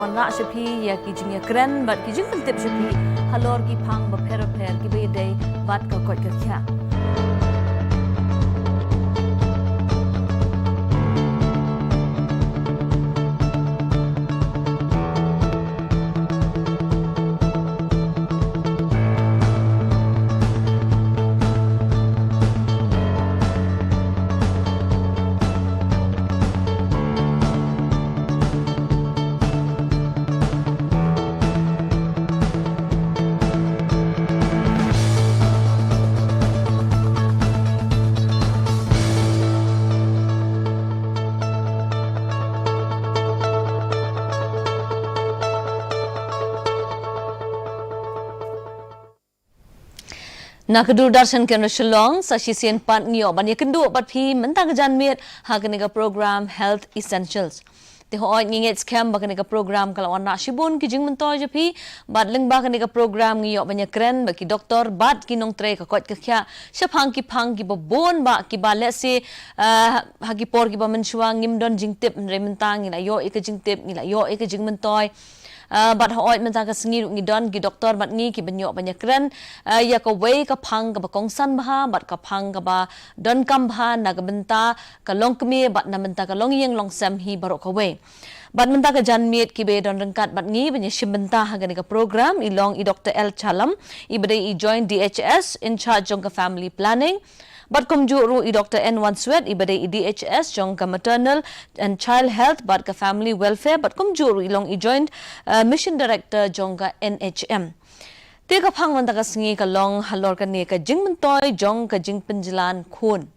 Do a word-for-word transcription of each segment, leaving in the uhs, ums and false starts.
Wan rah sha phi ïa ki jingïakren bad ki jingpyntip sha phi halor ki phang bapher bapher kiba ïadei bad ka koit ka khiah. Na ka Doordarshan Kendra Shillong, sa shisien pat ngi ïoh ban ïakynduh bad phi mynta ka janmiet ha kane ka program Health Essentials. Te hooid ngi ngeit skhem ba kane ka program ka la wan rah shibun ki jingmyntoi ïa phi, bad lyngba kane ka program ngi ïoh ban ïakren bad ki doktor bad ki nongtrei ka koit ka khiah shaphang ki phang kiba bun bha kiba lehse, eh, ha ki por kiba mynshuwa ngim don jingtip, hynrei mynta ngi la ïoh ïa ka jingtip, ngi la ïoh ïa ka jingmyntoi. Ah, bad hooid mynta ka sngi ruh ngi don ki doktor bad ngi kiban ïoh ban ïakren, ah, ïa kawei ka phang kaba kongsan bha bad ka phang kaba donkam bha na ka bynta ka longkmie bad na bynta ka longïing longsem hi baroh kawei. Bad mynta ka janmiet kiba don ryngkat bad ngi ban ïashim bynta ha kane ka program i long i Doktor L Chalam, iba dei i Joint D H S in charge jong ka family planning. Bad kumjuh ruh i Doktor N Wanswet, iba dei i D H S jong ka Maternal and Child Health bad ka Family Welfare, bad kumjuh ruh i long i Joint, eh, Mission Director jong ka N H M. Te ka phang mynta ka sngi ka long halor kane ka jingmyntoi jong ka jingpynjlan khun.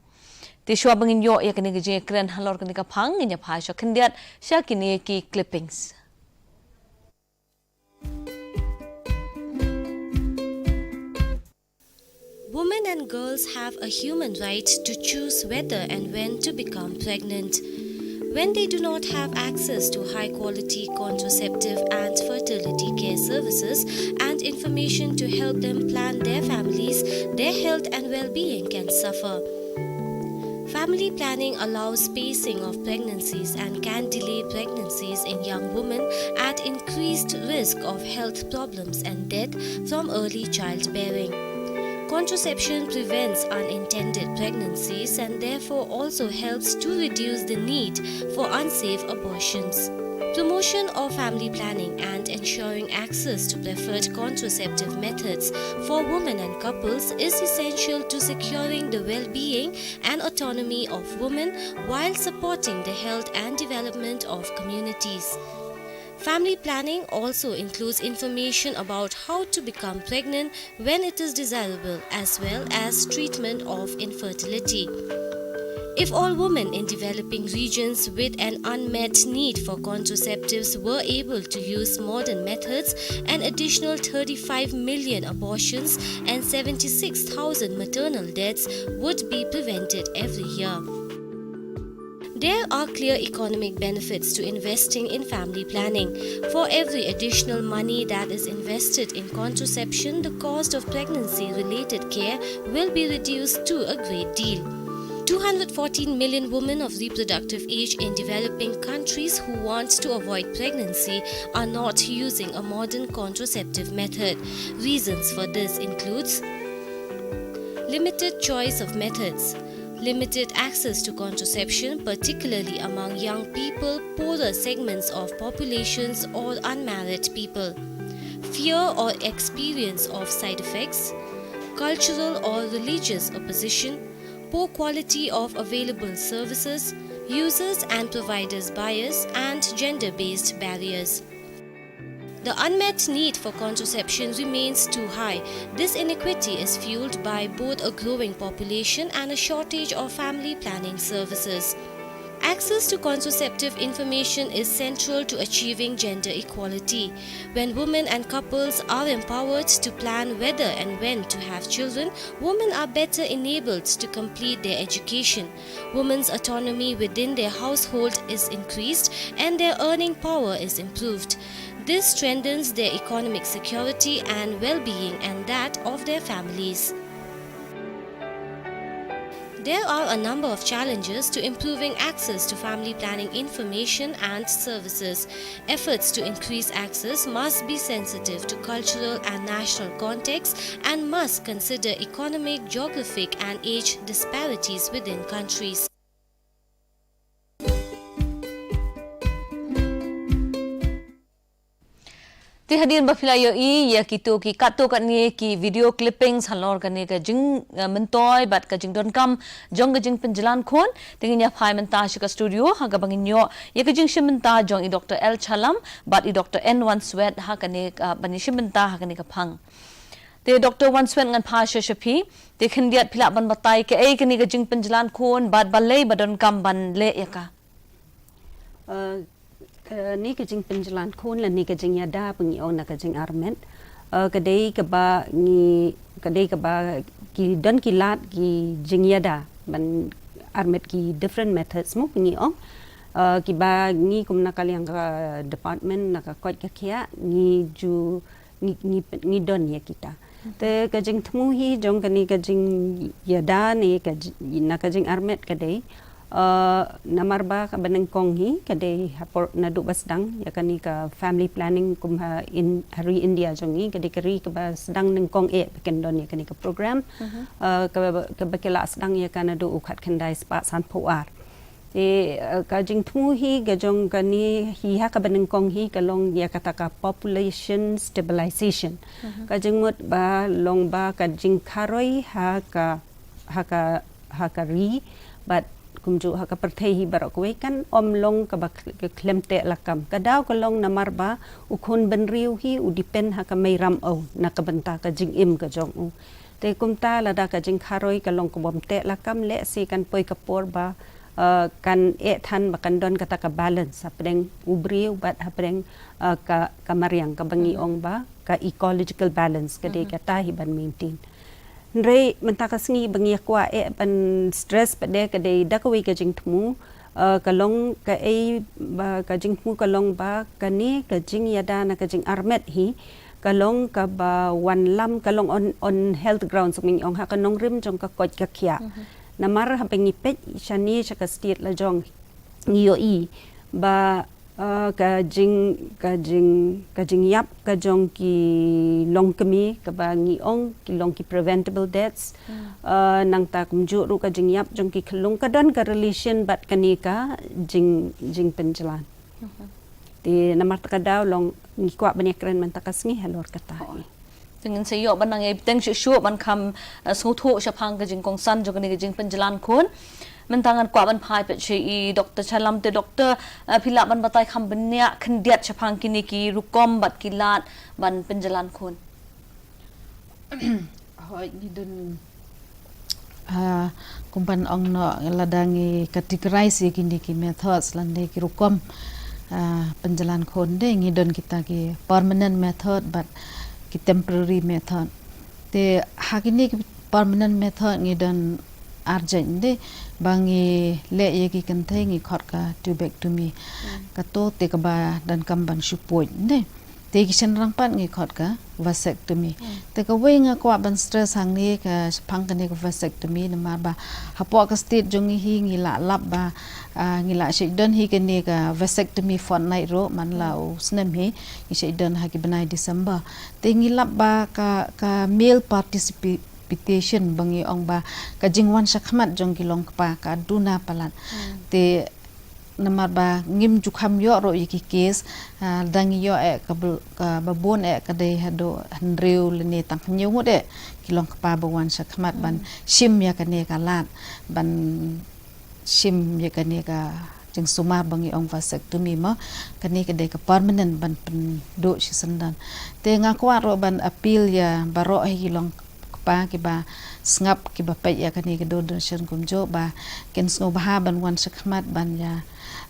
Te shuwa ba ngin ïoh ïa kane ka jingïakren halor kane ka phang, ngin ïa phai sha khyndiat sha kine ki clippings. Women and girls have a human right to choose whether and when to become pregnant. When they do not have access to high quality contraceptive and fertility care services and information to help them plan their families, their health and well being can suffer. Family planning allows spacing of pregnancies and can delay pregnancies in young women at increased risk of health problems and death from early childbearing. Contraception prevents unintended pregnancies and therefore also helps to reduce the need for unsafe abortions. Promotion of family planning and ensuring access to preferred contraceptive methods for women and couples is essential to securing the well being and autonomy of women while supporting the health and development of communities. Family planning also includes information about how to become pregnant when it is desirable, as well as treatment of infertility. If all women in developing regions with an unmet need for contraceptives were able to use modern methods, an additional thirty-five million abortions and seventy-six thousand maternal deaths would be prevented every year. There are clear economic benefits to investing in family planning. For every additional money that is invested in contraception, the cost of pregnancy related care will be reduced to a great deal. Two hundred fourteen million women of reproductive age in developing countries who want to avoid pregnancy are not using a modern contraceptive method. Reasons for this includes limited choice of methods, limited access to contraception, particularly among young people, poorer segments of populations, or unmarried people, fear or experience of side effects, cultural or religious opposition, poor quality of available services, users and providers bias, and gender-based barriers. The unmet need for contraception remains too high. This inequity is fueled by both a growing population and a shortage of family planning services. Access to contraceptive information is central to achieving gender equality. When women and couples are empowered to plan whether and when to have children, women are better enabled to complete their education. Women's autonomy within their household is increased and their earning power is improved. This strengthens their economic security and well being and that of their families. There are a number of challenges to improving access to family planning information and services. Efforts to increase access must be sensitive to cultural and national contexts and must consider economic, geographic, and age disparities within countries. Te hadien ba phi la ïohi ïa kito ki katto katne ki video clippings halor kane ka jingmyntoi bad ka jingdonkam jong ka jingpynjlan khun, te ngin ïa phai mynta sha ka studio ha kaba ngin ïoh ïa ka jingshim bynta jong i Doctor L Shyallam bad i Doctor N Wanswet ha kane ka, ban ïashim bynta ha kane ka phang. Te Doctor Wanswet, ngan phai sha sha phi. Te khyndiat phi lah ban batai kaei kane ka jingpynjlan khun bad balei ba donkam ban leh ïa ka? Uh, kane ka jingpynjlan khun lane ka jingïada ba ngi ong na ka jingarmet, uh, ka dei kaba ngi, ka dei kaba ki don ki lad ki jingïada ban armet ki different methods mo ba ngi ong. Uh, kiba ngi kum na ka liang ka department, na ka koit ka khiah, ngi ju ngi, ngi, ngi don ïa kita. Te ka jingthmu hi jong kane ka jingïada ne ka ji-, na ka jingarmet ka dei, uh, namar ba kaba nyngkong hi ka dei ha por naduh ba sdang ïa kane ka family planning kum ha In-, ha ri India jong ngi, ka dei ka ri kaba sdang nyngkong eh ba kan don ïa kane ka program. Uh, kaba, kaba ki la sdang ïa ka naduh u khatkhyndai spah sanphew ar. Te, uh, ka jingthmu hi ka jong kane hi ha kaba nyngkong hi ka long ïa kata ka population stabilization. Ka jingmut ba long ba ka jingkharoi ha ka, ha ka, ha ka ri bad kumjuh ha ka pyrthei hi baroh kawei kan ym long kaba khl-, ka khlem teh lakam. Ka daw ka long namar ba u khun bynriew hi u depend ha ka mei ramew na ka bynta ka jingim ka jong u. Te kumta lada ka jingkharoi ka long ka bym teh lakam, lehse kan poi ka por ba, uh, kan eh than ba kan don kata ka balance hapdeng u briew bad hapdeng, uh, ka, ka mariang kaba ngi ong ba ka ecological balance ka dei kata hi ban maintain. Hynrei mynta ka sngi ba ngi kwah eh ban stress pat de ka dei da kawei ka jingthmu, uh, ka long kaei ba ka jingthmu ka long ba kane ka jingïada na ka jingarmet hi ka long kaba wanlam, ka long on, on health grounds, ngi ong ha ka nongrim jong ka koit ka khiah. Namar haba ngi peit shane sha ka state la jong ngi ïohi ba, uh, ka jing, ka jing, ka jingïap ka jong ki longkmie kaba ngi ong ki long ki preventable deaths. Uh, nangta kumjuh ruh ka jingïap jong ki khyllung ka don ka relation bad kane ka jing, jingpynjlan. Te namar kata ka daw long ngi kwah ban ïakren mynta ka sngi halor kata. Te ngin sa ïoh ban nang ïa bteng shuh shuh ban kham, eh, sngewthuh shaphang ka jingkongsan jong kane ka jingpynjlan khun. Mynta ngan kwah ban phai pat sha i Doctor Shyallam. Te Doctor, eh, phi lah ban batai kham bniah khyndiat shaphang kine ki rukom bad ki lad ban pynjlan khun? Hooid, ngi don, ah, kum ban ong noh, lada ngi categorize ïa kine ki methods lane ki rukom, ah, pynjlan khun de, ngi don kita ki permanent method bad ki temporary method. Te ha kine ki permanent method ngi don ar jait de, ba ngi leh ïa ki kynthei ngi khot ka tubectomy. Kato te kaba donkam ban shu pud de. Te ki shynrang pat ngi khot ka vasectomy. Te kawei nga kwah ban stress hangne ka shaphang kane ka vasectomy namar ba hapoh ka state jong ngi hi ngi la lap ba, ah, ngi la shait don hi kane ka vasectomy fortnight ruh man la u snem hi ngi shait don ha ki bnai December. Te ngi lap ba ka, ka male participa-, participation ba ngi ong ba ka jingwan shakhmat jong ki longkpa ka duna palat. Te namar ba ngim ju kham ïoh ruh ïa ki case, ah, da ngi ïoh eh ka bl-, kaba bun eh ka dei haduh hynriew lane tang hynñiew ngut eh ki longkpa ba wan shakhmat ban shim ïa kane ka lad, ban shim ïa kane ka jingsumar ba ngi ong vasectomy mo, kane ka dei ka permanent ban pynduh shisyndon. Te nga kwah ruh ban appeal ïa baroh hi ki longkpa kiba sngap kiba peit ïa kane ka Doordarshan kumjuh ba kin sngewbha ban wan shakhmat ban ïa,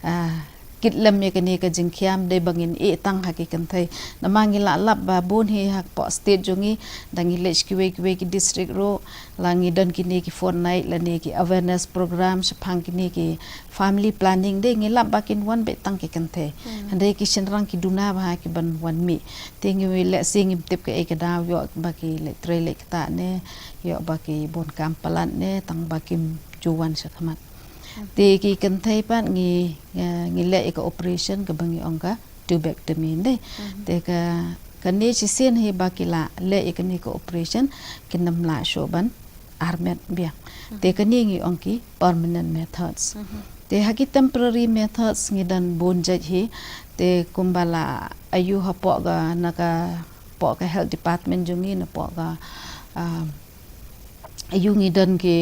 ah, kit lem ïa kane ka jingkhiam, dei ba ngin ïeh tang ha ki kynthei. Namar ngi la lap ba bun hi hapoh state jong ngi, da ngi leit sha kiwei kiwei ki district ruh, la ngi don kine ki fortnight lane ki awareness program shaphang kine ki family planning, dei ngi lap ba kin wan beit tang ki kynthei. Hmm. Hynrei ki shynrang ki duna bha ki ban wan mih. Te ngi, lehse shisien ngim tip kaei ka daw, ïoh ba ki leit trei leit ktah ne, ïoh ba ki bun kam palat ne, tang ba kim ju wan shakhmat. Hmm. Te ki kynthei pat ngi, eh, ngi leh ïa ka operation kaba ngi ong ka tubectomy, dei. Hmm. Te ka, kane shisien hi ba ki la leh ïa kane ka operation, kin ym lah shuh ban armet biang. Mhm. Te kane ngi ong ki permanent methods. Mhm. Te ha ki temporary methods ngi don bun jait hi. Te kumba la ïohi hapoh ka, na ka, poh ka health department jong ngi, na poh ka, ah, ïohi ngi don ki,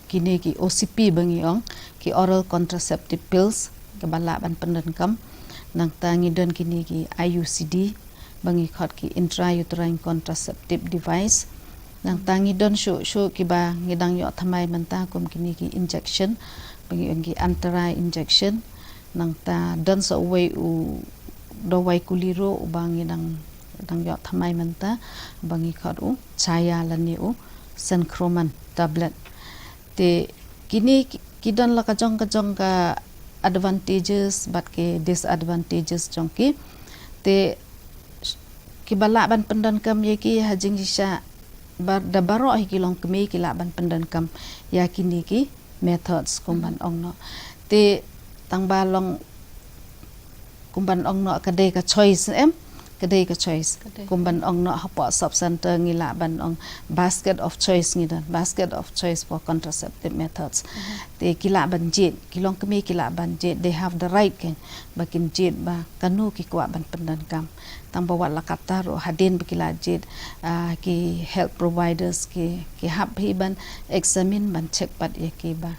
kine ki O C P ba ngi ong, ki oral contraceptive pills, kaba lah ban pyndonkam. Nangta ngi don kine ki I U C D, ba ngi khot ki intrauterine contraceptive device. Nangta ngi don shuh shuh kiba ngi dang ïoh thymmai mynta, kum kine ki injection, ba ngi ong ki Antarai injection. Nangta don sa uwei u dawai kuli ruh uba ngi dang, dang ïoh thymmai mynta, ba ngi khot u Chaya lane u Synchroman tablet. Te kine ki, ki don la ka jong ka jong ka advantages bad ki disadvantages jong ki. Te kiba lah ban pyndonkam ïa ki ha jingshisha, ba, da baroh hi ki longkmie ki lah ban pyndonkam ïa kine ki methods, kum ban ong noh. Te tang ba long, kum ban ong noh, ka dei ka choice, em? Ka dei ka choice. Ka dei. Kum ban ong noh, hapoh sub center ngi lah ban ong basket of choice ngi don, basket of choice for contraceptive methods. Mhm. Te ki lah ban jied, ki longkmie ki lah ban jied, they have the right, kan, ba kin jied ba kano ki kwah ban pyndonkam. Tang ba wat la katta ruh, hadien ba ki la jied, ah, ki health providers ki, ki hap hi ban examine, ban check pat ïa ki ba,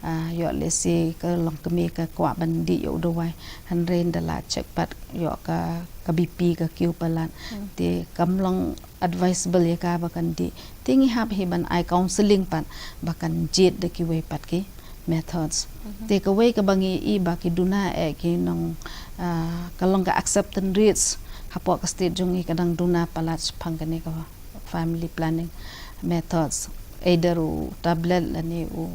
ah, ïoh lehse ka longkmie ka kwah ban dih ïa u dawai, hynrei ynda la check pat ïoh ka, ka B P ka kiew palat. Hmm. Te kam long advisable ïa ka ba kan dih. Te ngi hap hi ban ai counselling pat ba kan jied da kiwei pat ki methods. Mhm. Te kawei kaba ngi i ba ki duna eh ki nong, ah, ka long ka acceptance rates hapoh ka state jong ngi ka dang duna palat shaphang kane ka family planning methods, either u tablet lane u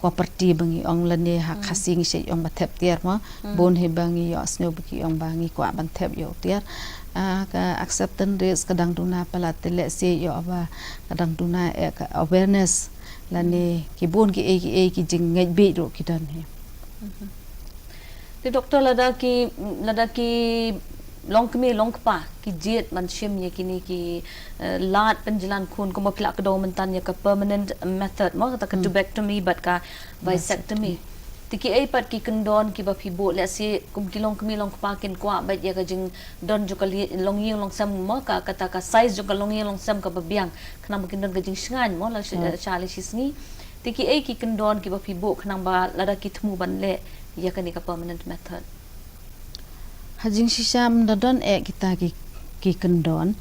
koperti ba ngi ong, lane ha Khasi ngi shait ong ba thep tiar mo. Hmm. Bun hi ba ngi ïohsngew ba ki ong ba ngi kwah ban thep ïa u tiar. Ah, ka acceptance rates ka dang duna palat, te lehse ïoh ba ka dang duna eh ka awareness lane ki bun ki ei ki ei ki jingngeit bieit ruh ki don hi. Mhm. Te doktor, lada ki, lada ki longkmie longkpa ki jied ban shim ïa kine ki, eh, lad pynjlan khun, kumba phi la kdew mynta ïa ka permanent method mo, kata ka tubectomy bad ka vasectomy. Te kiei pat ki kyndon kiba phi buh, lehse kum ki longkmie longkpa kin kwah bad ïa ka jingdon jong ka li-, longïing longsem mo, ka, kata ka size jong ka longïing longsem kaba biang, khnang ba kin don ka jingshngaiñ mo, la shi-, sha la shi sngi. Te kiei ki kyndon kiba phi buh khnang ba lada ki thmu ban leh ïa kane ka permanent method? Ha jingshisha ym da don eh kita ki, ki kyndon,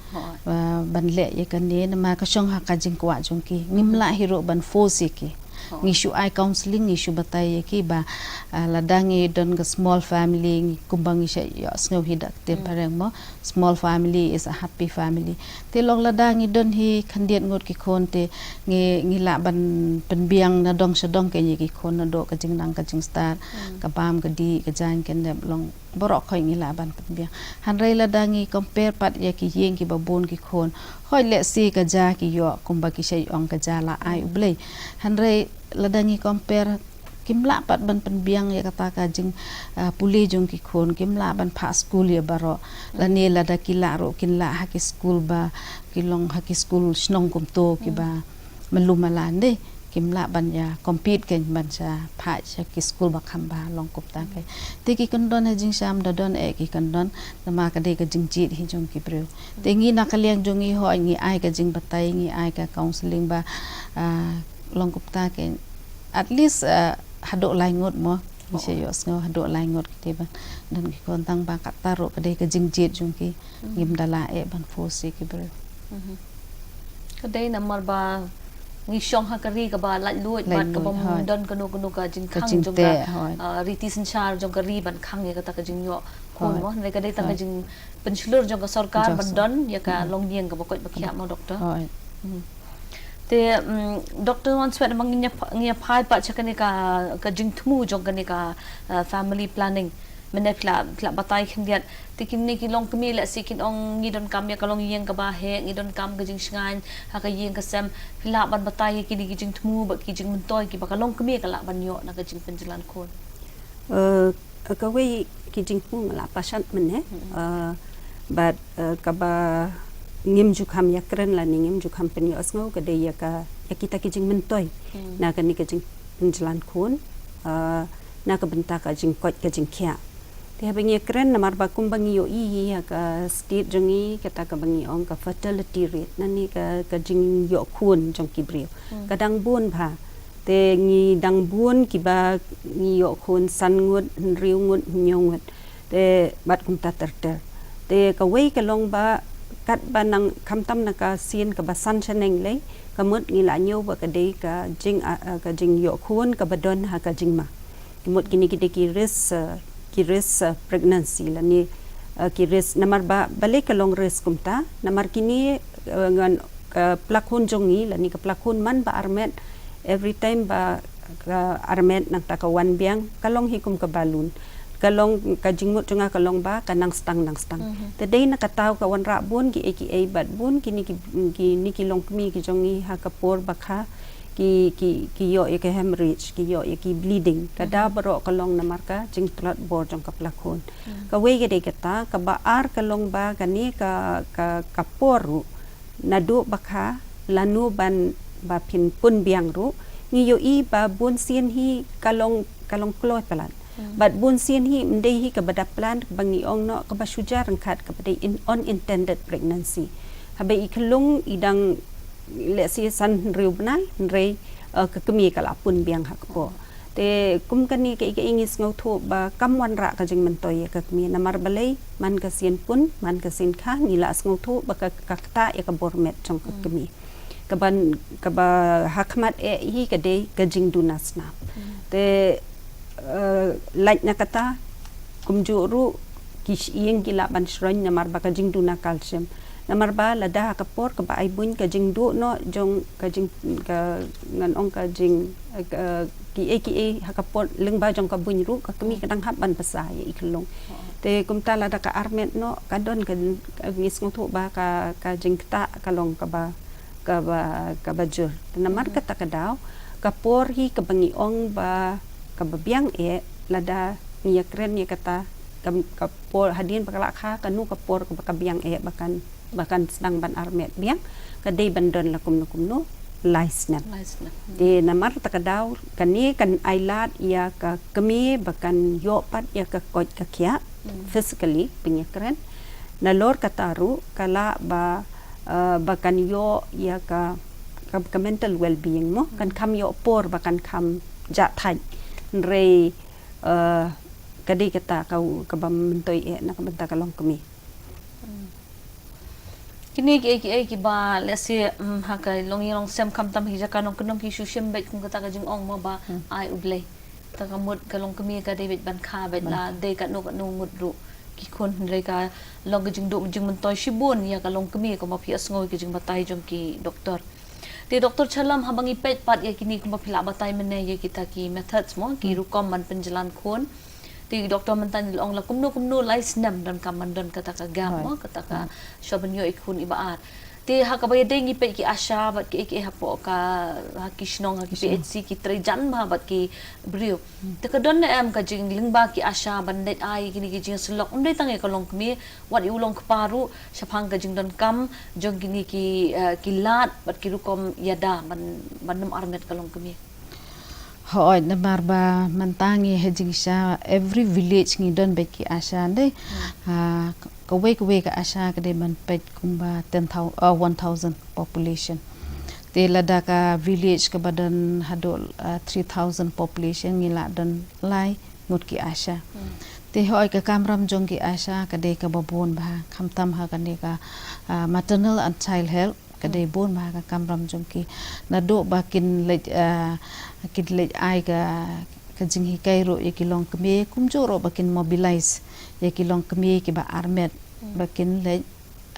ah, ban leh ïa kane, namar ka shong ha ka jingkwah jong ki. Ngim lah hi ruh ban force ïa ki. Ngi shu ai counselling, ngi shu batai ïa ki ba, ah, lada ngi don ka small family, ngi kumba ngi shait ïohsngew hi da ktien phareng mo, small family is a happy family. Te long lada ngi don hi khyndiat ngut ki khun, te ngi, ngi lah ban pynbiang na dong sha dong kein ïa ki khun naduh ka jingnang ka jingstad, ka bam ka dih, ka jaiñ ka nep, long baroh khoit ngi lah ban pynbiang. Hynrei lada ngi compare pat ïa ki ïing kiba bun ki khun, hooid lehse ka ja ki ïoh kumba ki shait ong, ka ja la ai U Blei. Hynrei lada ngi compare, kim lah pat ban pynbiang ïa kata ka jing, ah, pule jong ki khun, kim lah ban phah skul ïa baroh. Lane lada ki lah ruh kin lah ha ki skul ba ki long ha ki skul shnong kumto kiba malu mala, dei, kim lah ban ïa compete kein ban sha phah sha ki skul ba kham bha, long kumta kein. Te ki kyndon ha jingshisha ym da don eh ki kyndon, namar ka dei ka jingjied hi jong ki briew. Te ngi na ka liang jong ngi, hooid ngi ai ka jingbatai, ngi ai ka counselling ba, ah, long kumta kein, at least, ah, haduh lai ngut mo. Ngi shait ïohsngew haduh lai ngut kti ban don ki khun, tang ba katta ruh ka dei ka jingjied jong ki. Ngim da lah eh ban force ïa ki briew. Mhm. Ka dei namar ba ngi shong ha ka ri kaba laitluid, bad kaba ym don kano kano ka jingkhang jong ka, ah, riti synshar jong ka ri ban khang ïa kata ka jingïoh khun mo. Hynrei ka dei tang ka jingpynshlur jong ka sorkar ban don ïa ka longïing kaba koit ba khiah mo, Doctor. Hmm. Te, mm, Doctor Wanswet, ma ngi ïa ph-, ngi ïa phai pat sha kane ka, ka jingthmu jong kane ka, ah, family planning. Mynne phi la, phi la batai khyndiat. Te kine ki longkmie lehse kin ong ngi donkam ïa ka longïing kaba heh, ngi donkam ka jingshngaiñ ha ka ïing ka sem. Phi lah ban batai ïa kine ki jingthmu bad ki jingmyntoi kiba ka longkmie ka lah ban ïoh na ka jingpynjlan khun. Eh, kawei ki jingthmu nga la pynshai mynne. Eh, bad, eh, kaba ngim ju kham ïakren lane ngim ju kham pynïohsngew ka dei ïa ka, ïa kita ki jingmyntoi na kane ka jingpynjlan khun, eh, na ka bynta ka jingkoit ka jingkhiah. Te haba ngi ïakren namar ba kumba ngi ïohi hi ha ka state jong ngi, kata kaba ngi ong ka fertility rate, lane ka, ka jingïoh khun jong ki briew ka dang bun bha. Te ngi dang bun kiba ngi ïoh khun san ngut, hynriew ngut, hynñiew ngut. Te bad kumta ter ter. Te kawei ka long ba katba nang khamtam na ka sien kaba san shaneng lei, ka mut ngi la ñiew ba ka dei ka jing, ah, ah, ka jingïoh khun kaba don ha ka jingma. Ka mut kine ki dei ki risk, ah, ki risk, ah, pregnancy lane, ah, ki risk namar ba, balei ka long risk kumta, namar kine, ah, ngan, ka pla khun jong ngi lane ka pla khun man ba armet, every time ba ka armet nangta ka wan biang, ka long hi kum ka balloon. Ka long, ka jingmut jong nga ka long ba ka nang stang, nang stang. Te dei na kata ka wanrah bun kiei kiei bad bun kine ki, kine ki longkmie ki jong ngi ha ka por ba kha ki, ki, ki ïoh ïa ka hemorrhage, ki ïoh ïa ki bleeding. Ka daw baroh ka long namar ka jingtlot bor jong ka pla khun. Kawei ka dei kata, kaba ar ka long ba kane ka, ka, ka por ruh naduh ba kha, lano ban ba phin pun biang ruh, ngi ïohi ba bun sien hi ka long, ka long kloi palat. Bad bun sien hi ym dei hi kaba da plan, kaba ngi ong noh kaba shu jia ryngkat, kaba dei in, unintended pregnancy. Haba i khyllung i dang lehse san hynriew bnai, hynrei, eh, ka kmie ka la pun biang ha ka por. Te kum kane kaei kaei ngi sngewthuh ba kam wanrah ka jingmyntoi ïa ka kmie namar balei, man ka sien pun, man ka sien kha, ngi la sngewthuh ba ka, ka ktah ïa ka bor met jong ka kmie. Kaban, kaba ha khmat eh hi ka dei ka jingduna snam. Te, eh, lait na kata, kumjuh ruh ki shyieng ki lah ban shroiñ namar ba ka jingduna calcium. Namar ba lada ha ka por kaba ai buiñ ka jingduh noh jong ka jing, ka ngan ong ka jing, eh, ka, kiei kiei ha ka por lyngba jong ka buiñ ruh ka kmie ka dang hap ban bsa ïa i khyllung. Te kumta lada ka armet noh ka don ka, ka ngi sngewthuh ba ka, ka jingktah ka long kaba, kaba, kaba jur. Te namar kata ka daw, ka por hi kaba ngi ong ba kaba biang eh, lada ngi ïakren ïa kata, ka, ka por hadien ba ka la kha, kano ka por kaba ka biang eh ba kan, ba kan sdang ban armet biang, ka dei ban don la kumno kumno lai snem. Lai snem. Hmm. Te namar kata ka daw, kane kan ai lad ïa ka kmie ba kan ïoh pat ïa ka koit ka khiah, physically, pynïakren. Nalor kata ruh, ka lah ba, eh, ba kan ïoh ïa ka, ka, ka mental well-being mo, kan kham ïoh por ba kan kham jah thait. Hynrei, eh, ka dei kata ka, kaba myntoi eh na ka bynta ka longkmie. Kine kiei kiei kiba lehse, mm, ha ka longïing longsem khamtam ha ki jaka nongkyndong ki shu shim beit kum kata ka jingong mo ba ai U Blei. Ta ka mut ka longkmie ka dei beit ban kha beit la dei katno katno ngut ruh ki khun, hynrei ka long ka jingduh jingmyntoi shibun ïa ka longkmie kumba phi ïohsngew ïa ka jingbatai jong ki doktor. Te Doktor Shalom, haba ngi peit pat ïa kine kumba phi la batai mynne ïa kita ki methods mo, ki rukom ban pynjlan khun. Te Doktor mynta ngi la ong la kumno kumno lai snem donkam ban don kata ka gap mo, kata ka shuwa ban ïoh i khun iba ar. Te ha kaba ïadei ngi peit ki ASHA bad kiei kiei hapoh ka, ha ki shnong, ha ki P H C, ki trei jan bha bad ki briew. Te ka don ne em ka jinglyngba ki ASHA ban leit ai kine ki jingsyllok, ym dei tang ïa ka longkmie, wat ïa u longkpa ruh shaphang ka jingdonkam jong kine ki, eh, ki lad bad ki rukom ïada ban, ban nym armet ka longkmie. Hooid, namar ba mynta ngi ha jingshisha every village ngi don beit ki ASHA, ym dei. Ah, kawei kawei ka ASHA ka dei ban peit kumba ten thousand, ah, one thousand population. Te lada ka village kaba don haduh, ah, three thousand population ngi lah don lai ngut ki ASHA. Te hooid ka kamram jong ki ASHA ka dei kaba bun bha, khamtam ha kane ka, ah, maternal and child health. Ka dei bun bha ka kamram jong ki. Naduh ba kin leit, ah, kin leit ai ka, ka jinghikai ruh ïa ki longkmie, kumjuh ruh ba kin mobilize ïa ki longkmie kiba armet ba kin leit,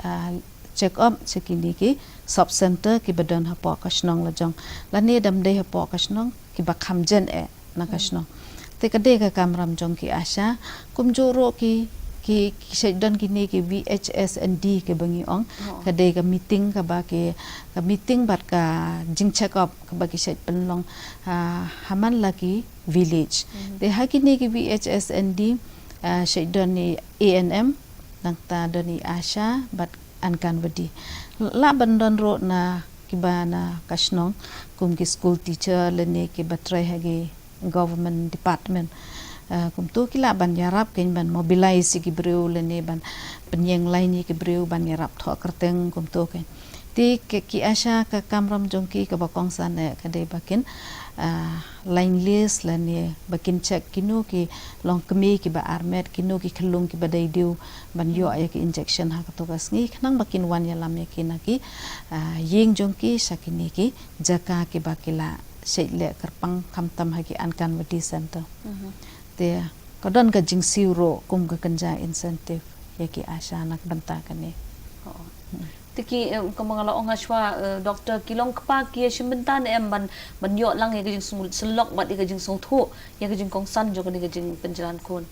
ah, check up sha kine ki sub center kiba don hapoh ka shnong lajong. Lane dam dei hapoh ka shnong, kiba kham jen eh na ka shnong. Te ka dei ka kamram jong ki ASHA, kumjuh ruh ki, ki, ki shait don kine ki V H S N D kiba ngi ong. Ka dei ka meeting kaba ki, ka meeting bad ka jing check up kaba ki shait pynlong, ah, ha man la ki village. Te ha kine ki V H S N D, ah, shait don i A N M, nangta don i ASHA bad Anganwadi. Lah ban don ruh na kiba na ka shnong, kum ki school teacher lane kiba trei ha ki government department. Ah, kumto ki lah ban ïarap kein ban mobilize ïa ki briew lane ban pynïeng line ïa ki briew ban ïarap thoh kyrteng kumto kein. Te ki, ki ASHA ka kamram jong ki kaba kongsan eh ka dei ba kin, ah, line list lane ba kin check kino ki longkmie kiba armet, kino ki khyllung kiba dei diew ban ïoh ïa ki injection ha kato ka sngi, khnang ba kin wan ïalam ïa ki na ki, ah, ïing jong ki sha kine ki jaka kiba ki la shait leh kyrpang khamtam ha ki Anganwadi center. Te ka don ka jingsiew ruh kum ka kynja incentive ïa ki ASHA na ka bynta kane. Te ki, em, kumba nga la ong hashwa, eh, doctor, ki longkpa ki ïashim bynta ne em ban, ban ïoh lang ïa ka jingsngewlok bad ïa ka jingsngewthuh ïa ka jingkongsan jong kane ka jingpynjlan khun?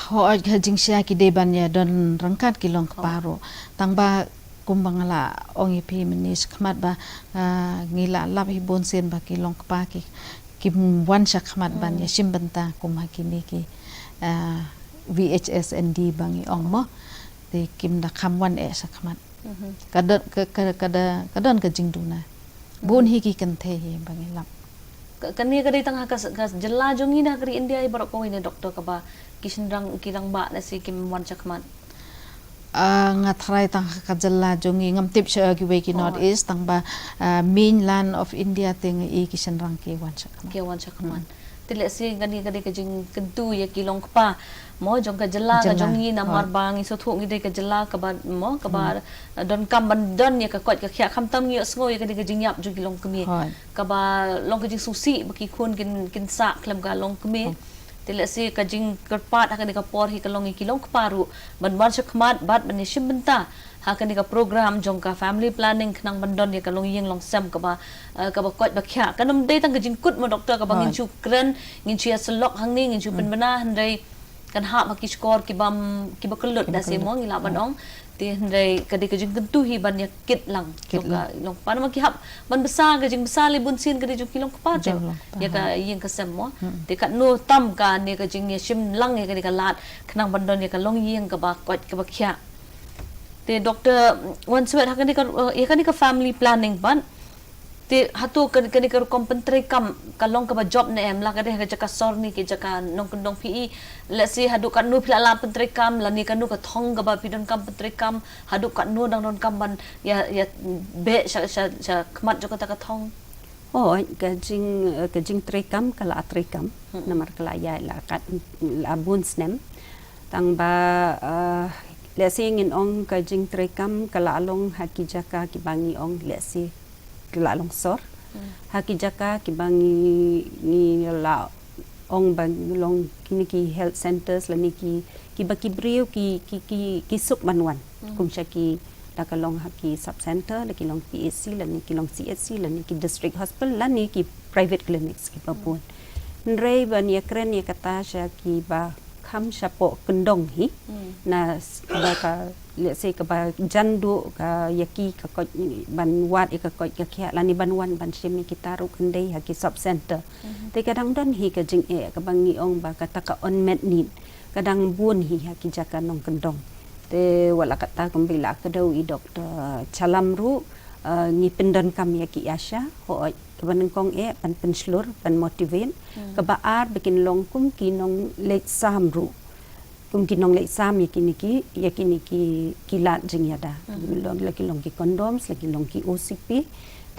Hooid, ka jingshai ki dei ban ïadon ryngkat ki longkpa ruh. Tang ba kumba nga la ong ïa phi mynne shakhmat ba, ah, ngi la lap hi bun sien ba ki longkpa ki, kim wan shakhmat ban ïashim bynta kum ha kine ki, ah, V H S N D ba ngi ong mo. Te kim da kham wan eh shakhmat. Ka don ka, ka, ka da, ka don ka jingduna. Bun hi ki kynthei hi ba ngi lap. Ka, kane ka dei tang ha ka, ka jylla jong ngi ne ha ka ri India hi baroh kawei ne doctor, kaba ki shynrang ki rangbah lehse kim wan shakhmat? Ah, nga tharai tang ha ka jylla jong ngi, ngam tip sha kiwei ki North East, tang ba, ah, mainland of India te ngi i ki shynrang ki wan shakhmat. Ki wan shakhmat. Te lehse kane ka dei ka jingkyntu ïa ki longkpa mo jong ka jylla ka jong ngi, namar ba ngi sngewthuh ngi dei ka jylla kaba mo kaba, eh, donkam ban don ïa ka koit ka khiah, khamtam ngi ïohsngew ïa kane ka jingïap jong ki longkmie. Kaba long ka jingsngewsih ba ki khun kin, kin sah khlem ka longkmie. Te lehse ka jingkyrpad ha kane ka por hi ka long ïa ki longkpa ruh ban wan shakhmat bad ban ïashim bynta ha kane ka program jong ka family planning khnang ban don ïa ka longïing longsem kaba, eh, kaba koit ba khiah. Kan ym dei tang ka jingkut mo doctor kaba ngin shu kren, ngin shu ïasyllok hangne, ngin shu pynbna, hynrei kan hap ha ki shkor kiba, kiba kyllut da se mo ngi lah ban ong. Te hynrei ka dei ka jingkyntu hi ban ïakit lang jong ka longkpa, namar ki hap ban bsa, ka jingbsa lei bun sien ka dei jong ki longkpa te ïa ka ïing ka sem mo. Te katno tam kane ka jingïashim lang ïa kane ka lad khnang ban don ïa ka longïing kaba koit kaba khiah. Te doctor Wanswet, ha kane ka, eh, ïa kane ka family planning pat, te hato kane, kane ka rukom pyntreikam ka long kaba jop ne em, la ka dei ha ka jaka sor ne ki jaka nongkyndong phi i, lehse haduh katno phi la lah pyntreikam, lane kano ka thong kaba phi donkam pyntreikam, haduh katno dang donkam ban ïa, ïa beh sha, sha, shakhmat jong kata ka thong? Oh, ka jing, eh, ka jingtreikam ka la treikam. Namar ka la ïaid la kat, la bun snem. Tang ba, eh, lehse ngin ong ka jingtreikam ka la long ha ki jaka kiba ngi ong lehse ka la long sor. Ha ki jaka kiba ngi, ngi la ong ba ngi long kine ki health centers lane ki, kiba ki briew ki, ki, ki, ki suk ban wan. Kum sha ki, la ka long ha ki sub center, la ki long P H C, lane ki long C H C, lane ki district hospital, lane ki private clinics kiba bun. Hynrei ban ïakren ïa kata sha kiba kham shapoh kyndong hi, na s-, ba ka, lehse kaba jan duh ka ïa ki ka koit ban wad ïa ka koit ka khiah lane ban wan ban shim ïa kita ruh kan dei ha ki sub center. Te ka dang don hi ka jingeh kaba ngi ong ba kata ka unmet need ka dang bun hi ha ki jaka nongkyndong. Te wat la katta kumba i la kdew i Doctor Chalam ruh, eh, ngi pyndonkam ïa ki ASHA, hooid, kaba nyngkong eh ban pynshlur, ban motivate, kaba ar ba kin long kum ki nongleit sam ruh. Kum ki nongleit sam ïa kine ki, ïa kine ki, ki lad jingïada. Long, la ki long ki condoms, la ki long ki O C P.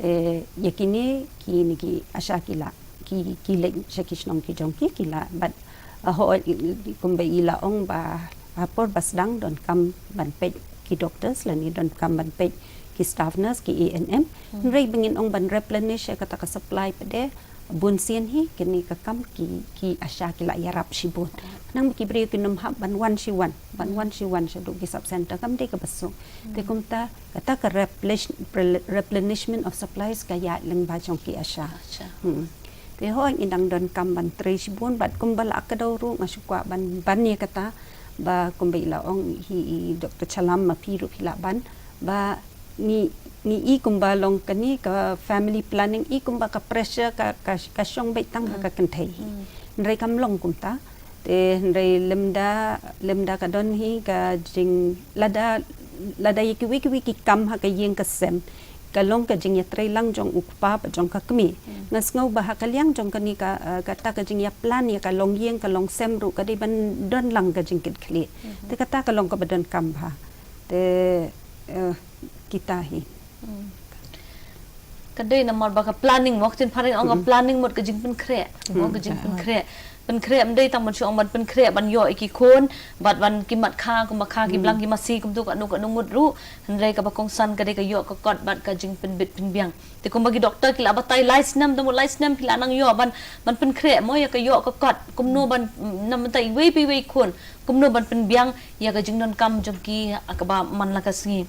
Te ïa kine, kine ki ASHA ki la, ki, ki leit sha ki shnong ki jong ki, ki la, bad, uh, hooid, kumba i la ong ba ha por ba sdang donkam ban peit ki doctors lane donkam ban peit ki staff nurse, ki A N M. Hynrei ba ngin ong ban replenish ïa kata ka supply pat de, bun sien hi kine ki kam ki, ki ASHA ki la ïarap shibun. Khnang ba ki briew kin ym hap ban wan shi wan, ban wan shi wan shaduh ki sub center, kam dei kaba suk. Te kumta kata ka replenish-, replenishment of supplies ka ïaid lyngba jong ki ASHA. Te hooid ngi dang donkam ban trei shibun, bad kumba la kdew ruh nga shu kwah ban, ban ïa kata, ba kumba i la ong hi i Doctor Shallam ma phi ruh phi lah ban, ba ngi, ngi i kumba long kane ka family planning, i kumba ka pressure ka, ka, ka shong beit tang ha ka kynthei hi. Hynrei kam long kumta. Te hynrei lymda, lymda ka don hi ka jing, lada, lada ïa kiwei kiwei ki kam ha ka ïing ka sem ka long ka jingïatreilang jong u kpa bad jong ka kmie. Nga sngew ba ha ka liang jong kane ka, eh, kata ka jingïaplan ïa ka longïing ka longsem ruh ka dei ban don lang ka jingkitkhlieh. Te kata ka long kaba donkam bha. Te, eh, kita hi. Ka dei namar ba ka planning, mo, ka ktien phareng ong ka planning mut ka jingpynkhreh. Mo, ka jingpynkhreh. Pynkhreh ym dei tang ban shu ong ban pynkhreh ban ïoh ïa ki khun bad ban ki mat kha, kumba kha ki blang ki masi kumto, kano kano ngut ruh. Hynrei kaba kongsan ka dei ka ïoh ka kot bad ka jingpynbit pynbiang. Te kumba ki doktor ki la batai lai snem, tang mut lai snem phi la nang ïoh ban, ban pynkhreh, mo, ïa ka ïoh ka kot. Kumno ban, mm, na mynta iwei pa iwei i khun, kumno ban pynbiang ïa ka jingdonkam jong ki, ah, kaba man la ka sngi.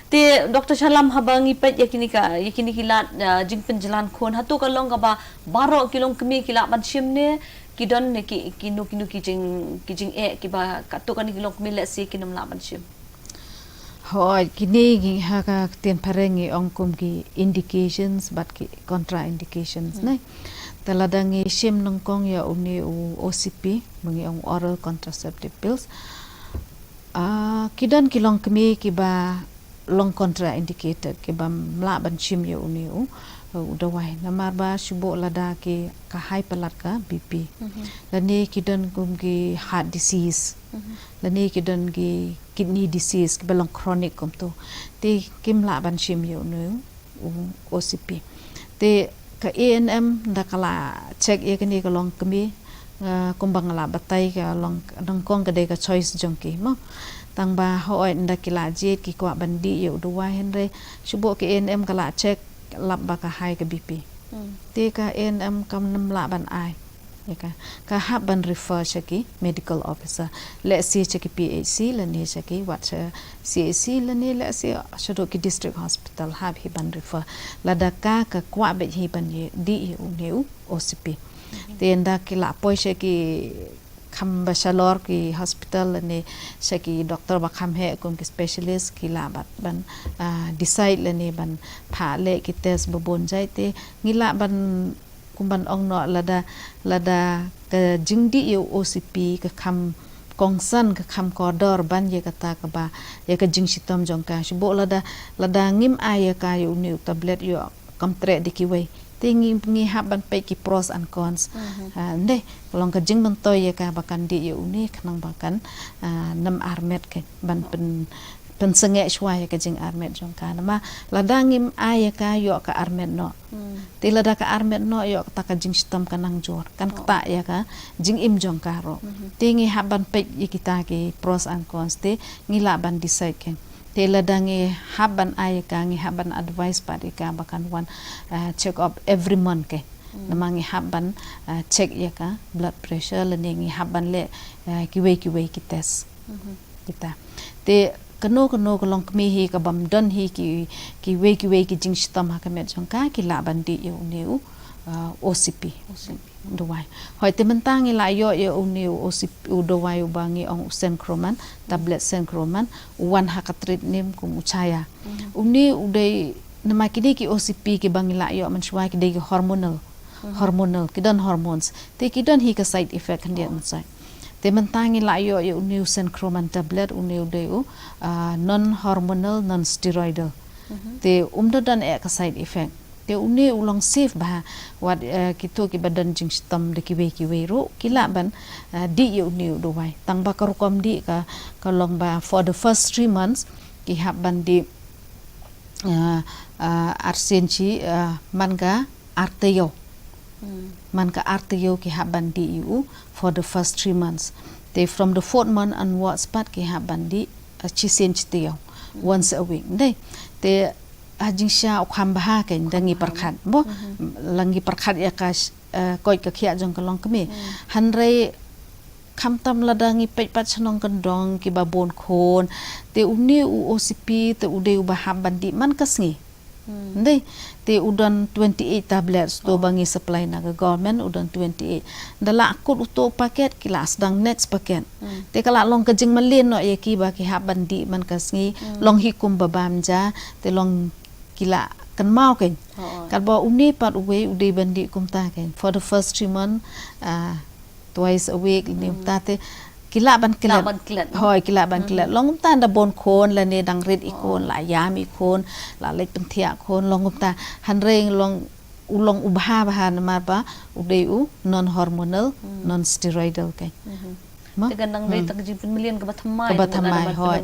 Te Doctor Shallam, haba ngi peit ïa kine ka, ïa kine ki lad, ah, jingpynjlan khun, hato ka long kaba baroh ki longkmie ki lah ban shim ne ki don ne ki, kino kino ki jing, ki jingeh kiba katto katne ki longkmie lehse kin ym lah ban shim? Hooid, kine ngi ha ka ktien phareng ngi ong kum ki indications bad ki contraindications, ne. Te lada ngi shim nyngkong ïa une u O C P, ba ngi ong oral contraceptive pills, ah, ki don ki longkmie kiba long contraindicated, kiba ym lah ban shim ïa une u, u dawai. Namar ba shu bok lada ki ka high palat ka B P. Lane ki don kum ki heart disease. Lane ki don ki kidney disease, kiba long chronic kumto. Te kim lah ban shim ïa une u O C P. Te ka A N M da ka la check ïa kane ka longkmie, ah, kumba nga la batai ka long, nyngkong ka dei ka choice jong ki, mo. Tang ba hooid nda ki la jied ki kwah ban dih ïa u dawai, hynrei shu bok ka A N M ka la check lap ba ka high ka B P. Te ka A N M kam nym lah ban ai ïa ka, ka hap ban refer sha ki medical officer. Lehse sha ki P H C lane sha ki, wat sha C H C lane lehse shaduh ki district hospital hap hi ban refer. Lada ka, ka kwah beit hi ban ïa, dih ïa une u O C P. Te nda ki la poi sha ki kham ba shalor ki hospital lane sha ki doktor ba kham heh kum ki specialist, ki lah ban, ah, decide lane ban phah leh ki test ba bun jait. Te ngi lah ban, kum ban ong noh, lada, lada ka jingdih ïa u O C P ka kham kongsan, ka kham kordor ban ïa kata kaba, ïa ka jingshitom jong ka. Shu bok lada, lada ngim ai ïa ka ïa une u tablet, ïoh kam treh da kiwei. Te ngi, ngi hap ban peit ki pros and cons. Ah, nde, ka long ka jingmyntoi ïa ka ba kan dih ïa une khnang ba kan, ah, nym armet, ka ban pyn, pynsangeh shuwa ïa ka jingarmet jong ka. Namar lada ngim ai ïa ka, ïoh ka armet noh. Te lada ka armet noh, ïoh kata ka jingshitom ka nang jur, kan ktah ïa ka jingim jong ka ruh. Te ngi hap ban peit ïa kita ki pros and cons, te ngi lah ban decide, ka. Te lada ngi hap ban ai ïa ka, ngi hap ban advice pat ïa ka ba kan wan, ah, check up every month, ka. Namar ngi hap ban, ah, check ïa ka blood pressure lane ngi hap ban leh, ah, kiwei kiwei ki test. Kita. Te kano kano ka longkmie hi kabym don hi ki, kiwei kiwei ki jingshitom ha ka met jong ka, ki lah ban dih ïa une u, ah, O C P. O C P. Dawai. Hooid, te mynta ngi la ïoh ïa une u O C P, u dawai uba ngi ong u Sencroman, tablet Sencroman, u wan ha ka trade name kum u Chaya. Une u dei, namar kine ki O C P kiba ngi la ïoh mynshuwa ki dei ki hormonal. Hormonal, ki don hormones. Te ki don hi ka side effect khyndiat mynshuwa. Te mynta ngi la ïoh ïa une u Sencroman tablet, une u dei u, ah, non hormonal, non steroidal. Te um da don eh ka side effect. Te une u long safe bha, wat, eh, kito kiba don jingshitom da kiwei kiwei ruh ki lah ban, eh, dih ïa une u dawai. Tang ba ka rukom dih ka, ka long ba for the first three months ki hap ban dih, eh, eh, arsien shi, eh, man ka ar taïew. Man ka ar taïew ki hap ban dih ïa u for the first three months. Te from the fourth month onwards pat ki hap ban dih, uh, shisien shi taïew, once a week. Dei. Te ha jingshisha u kham bha kein da ngi pyrkhat mo. La ngi pyrkhat ïa ka sh- eh, koit ka khiah jong ka longkmie. Hynrei khamtam lada ngi peit pat shnong kyndong kiba bun khun, te une u O C P te u dei uba hap ban dih man ka sngi. Ndei, te u don twenty eight tablets to ba ngi supply na ka government, u don twenty eight. Da la kut uto u paket, ki la sdang next paket. Te ka la long ka jingmlien noh ïa ki ba ki hap ban dih man ka sngi, long hi kumba bam ja, te long ki la kynmaw kein. Katba une pat uwei u dei ban dih kumta kein. For the first three months, ah, twice a week, ne kumta te ki lah ban klet. Hoi, ki lah ban klet. Long kumta da bun khun, lane dang rit i khun, la ïam i khun, la leit pynthiah khun, long kumta. Hynrei long u long u bha bha namar ba u dei u non hormonal, non steroidal kein. Mo? Te kan dang dei tang ka jingpynmlien kaba thymmai, kaba thymmai, hoi.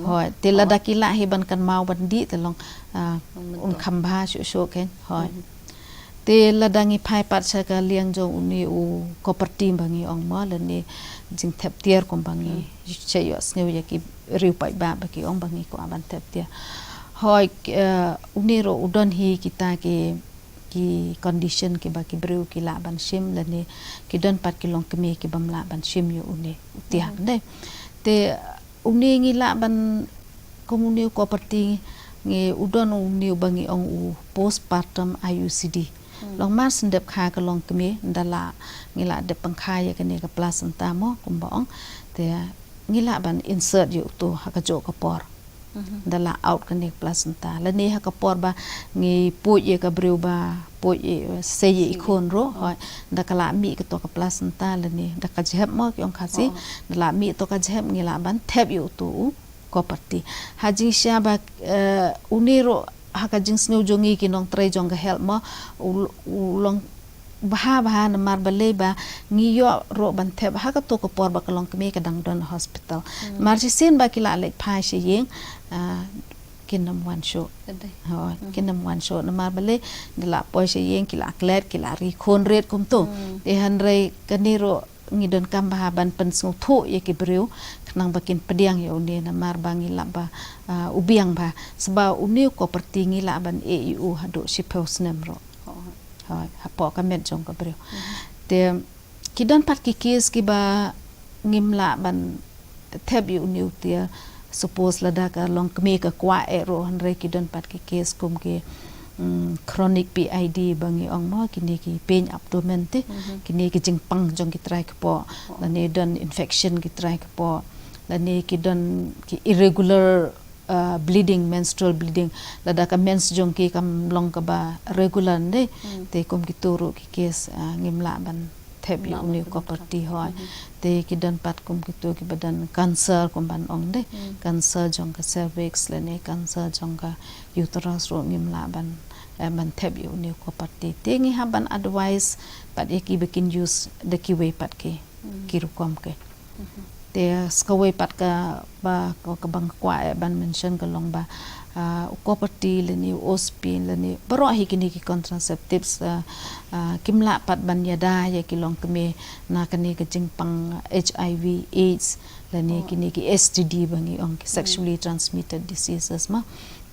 Hoi, te lada ki lah hi ban kynmaw ban dih te long, ah, un kham bha shuh shuh kein, hoi. Te lada ngi phai pat sha ka liang jong une u copper T ba ngi ong mo, lane jingthep tiar kumba ngi shu ïohsngew ïa ki riewpaidbah ba ki ong ba ngi kwah ban thep tiar. Hoi, eh, une ruh u don hi kita ki, ki condition kiba ki briew ki lah ban shim, lane ki don pat ki longkmie kibym lah ban shim ïa une u tiar, ndei. Te une ngi lah ban, kum une u copper T, ngi u don une uba ngi ong u postpartum I U C D. Long mar shen dep kha ka longkmie, nda la ngi la dep pynkha ïa kane ka placenta mo, kumba ong. Te ngi lah ban insert ïa uto ha kajuh ka por. Da la out kane ka placenta. Lane ha ka por ba ngi puid ïa ka briew ba puid ïa, sei ïa i khun ruh, hoi. Da ka la mih kato ka placenta lane da ka jhep mo ki ong Khasi. Da la mih to ka jhep ngi lah ban thep ïa uto u copper T. Ha jingshisha ba, eh, une ruh ha ka jingsngew jong ngi ki nongtrei jong ka health mo, u, u long bha bha namar balei ba ngi ïoh ruh ban thep ha kato ka por ba ka longkmie ka dang don hospital. Namar shisien ba ki la leit phai sha ïing, ah, kin ym wan shuh. Hoi, kin ym wan shuh namar balei, da la poi sha ïing ki la klet, ki la ri khun rit kumto. Te hynrei kane ruh ngi donkam bha ban pynsngewthuh ïa ki briew khnang ba kin pdiang ïa une namar ba ngi lap ba, ah, u biang bha. Sba une u copper T ngi lah ban ïeh ïa u haduh shiphew snem ruh. Hoi, hapoh ka met jong ka briew. Te ki don pat ki case kiba ngim lah ban thep ïa une u tiar. Suppose lada ka longkmie ka kwah eh ruh, hynrei ki don pat ki case kum ki, mm, chronic P I D ba ngi ong mo, kine ki pain abdomen te, kine ki jingpang jong ki trai kpoh, lane don infection ki trai kpoh, lane ki don ki irregular, uh, bleeding, menstrual bleeding, lada ka mens jong ki kam long kaba regular ndei, te kum kito ruh ki case, uh, ngim lah ban thep ïa une u copper T, hoi. Te ki don pat kum kito kiba don cancer kum ban ong ndei. Cancer jong ka cervix lane cancer jong ka uterus ruh ngim lah ban, eh, ban thep ïa une u copper T. Te ngi hap ban advice pat ïa ki ba kin use da kiwei pat ki, ki rukom ki. Te sa kawei pat kaba, ka, kaba nga kwah eh ban mention ka long ba, ah, u copper T lane u O C P lane baroh hi kine ki contraceptives, ah, ah, kim lah pat ban ïada ïa ki longkmie na kane ka jingpang H I V AIDS lane kine ki S T D ba ngi ong, ki sexually transmitted diseases mo.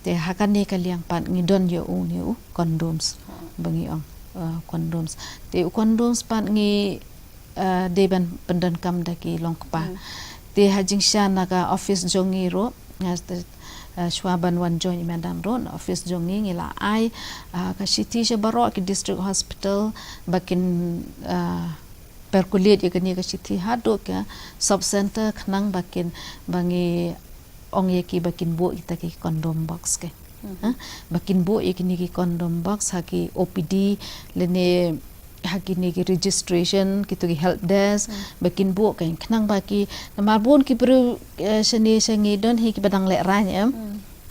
Te ha kane ka liang pat ngi don ïa une u condoms ba ngi ong, ah, condoms. Te u condoms pat ngi, ah, dei ban pyndonkam da ki longkpa. Te ha jingshisha na ka office jong ngi ruh, ah, te, ah, shuwa ban wan join i madam ruh, na office jong ngi ngi la ai, ah, ka shithi sha baroh ki district hospital ba kin, ah, percolate ïa kane ka shithi haduh ka sub center khnang ba kin, ba ngi ong ïa ki ba kin buh kita ki condom box ki. Ha? Ba kin buh ïa kine ki condom box ha ki O P D lane ha kine ki registration, kito ki help desk, ba kin buh kein khnang ba ki, namar bun ki briew, eh, shane sha ngi don hi kiba dang lehraiñ em.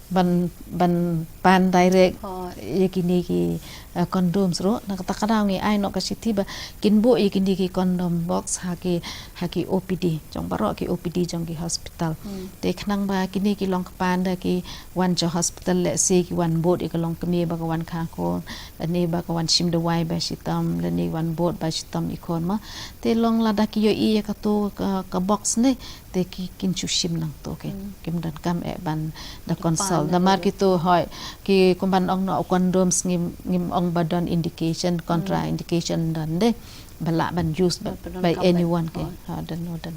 Ban, ban pan direct ïa kine ki, eh, condoms ruh. Na kata ka daw ngi ai noh ka shithi ba kin buh ïa kine ki condom box ha ki, ha ki O P D jong baroh ki O P D jong ki hospital. Te khnang ba kine ki longkpa da ki wan sha hospital, lehse ki wan bud ïa ka longkmie ba ka wan kha khun, lane ba ka wan shim dawai ba shitom, lane wan bud ba shitom i khun mo. Te long lada ki ïohi ïa kato ka, ka box ne, te ki, kin shu shim nangto ki. Kim donkam eh ban da consult. Namar kito hoi, ki kumban ong noh condoms ngim, ngim ong ba don indication, contra indication don de. Ba lah ban use by, by anyone ke. Ha, don no don.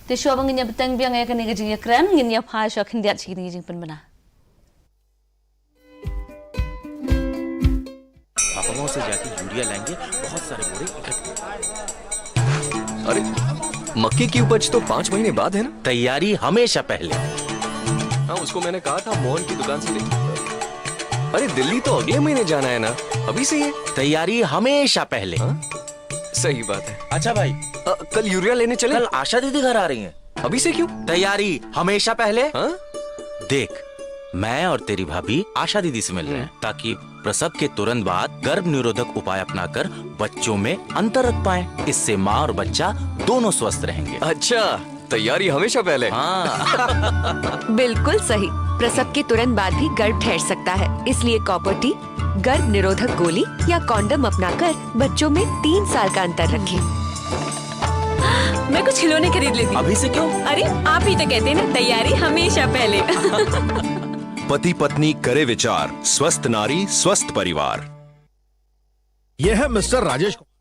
Te shuwa ba ngin ïa bteng biang ïa kane ka jingïakren, ngin ïa phai shuwa khyndiat sha kine ki jingpynbna. पापा मौसा जाके यूरिया लाएंगे, बहुत सारे बोरे इकट्ठे। अरे, मक्के की उपज तो पाँच महीने बाद है ना? तैयारी हमेशा पहले। हाँ, उसको मैंने कहा था मोहन की दुकान से ले। अरे, दिल्ली तो अगले महीने जाना है ना, अभी से ये। तैयारी हमेशा पहले। हाँ? सही बात है। अच्छा भाई, अ, कल यूरिया लेने चले? कल आशा दीदी घर आ रही हैं। अभी से क्यों? तैयारी हमेशा पहले। हाँ? देख, मैं और तेरी भाभी आशा दीदी से मिल रहे हैं, ताकि प्रसव के तुरंत बाद गर्भ निरोधक उपाय अपनाकर बच्चों में अंतर रख पाएं। इससे माँ और बच्चा दोनों स्वस्थ रहेंगे। अच्छा, तैयारी हमेशा पहले। हाँ। बिल्कुल सही। प्रसव के तुरंत बाद भी गर्भ ठहर सकता है, इसलिए कॉपर टी, गर्भ निरोधक गोली या कॉन्डम अपनाकर बच्चों में तीन साल का अंतर रखें। मैं कुछ खिलौने खरीद लेती हूँ। अभी से क्यों? अरे, आप ही तो कहते हैं ना, तैयारी हमेशा पहले। पति पत्नी करे विचार, स्वस्थ नारी स्वस्थ परिवार। यह है मिस्टर राजेश कुमार।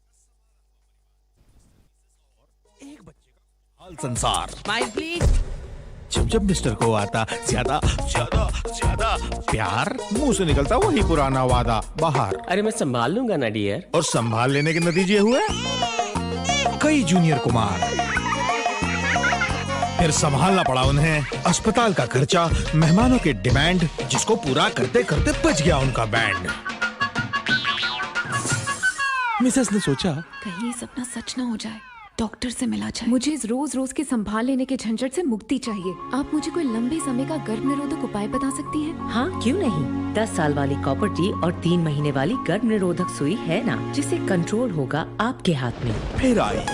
एक बच्चे का हाल संसार। स्माइल प्लीज। जब जब मिस्टर को आता ज्यादा ज्यादा ज्यादा प्यार, मुंह से निकलता वही पुराना वादा बाहर। अरे, मैं संभाल लूंगा ना डियर। और संभाल लेने के नतीजे हुए कई जूनियर कुमार। फिर संभालना पड़ा उन्हें अस्पताल का खर्चा, मेहमानों के डिमांड, जिसको पूरा करते करते बज गया उनका बैंड। मिसेस ने सोचा, कहीं ये सपना सच ना हो जाए। डॉक्टर से मिला जाए। मुझे इस रोज रोज के संभाल लेने के झंझट से मुक्ति चाहिए। आप मुझे कोई लंबे समय का गर्भ निरोधक उपाय बता सकती हैं? हाँ, क्यों नहीं? दस साल वाली कॉपर टी और तीन महीने वाली गर्भ निरोधक सुई है ना, जिससे कंट्रोल होगा आपके हाथ में। फिर आई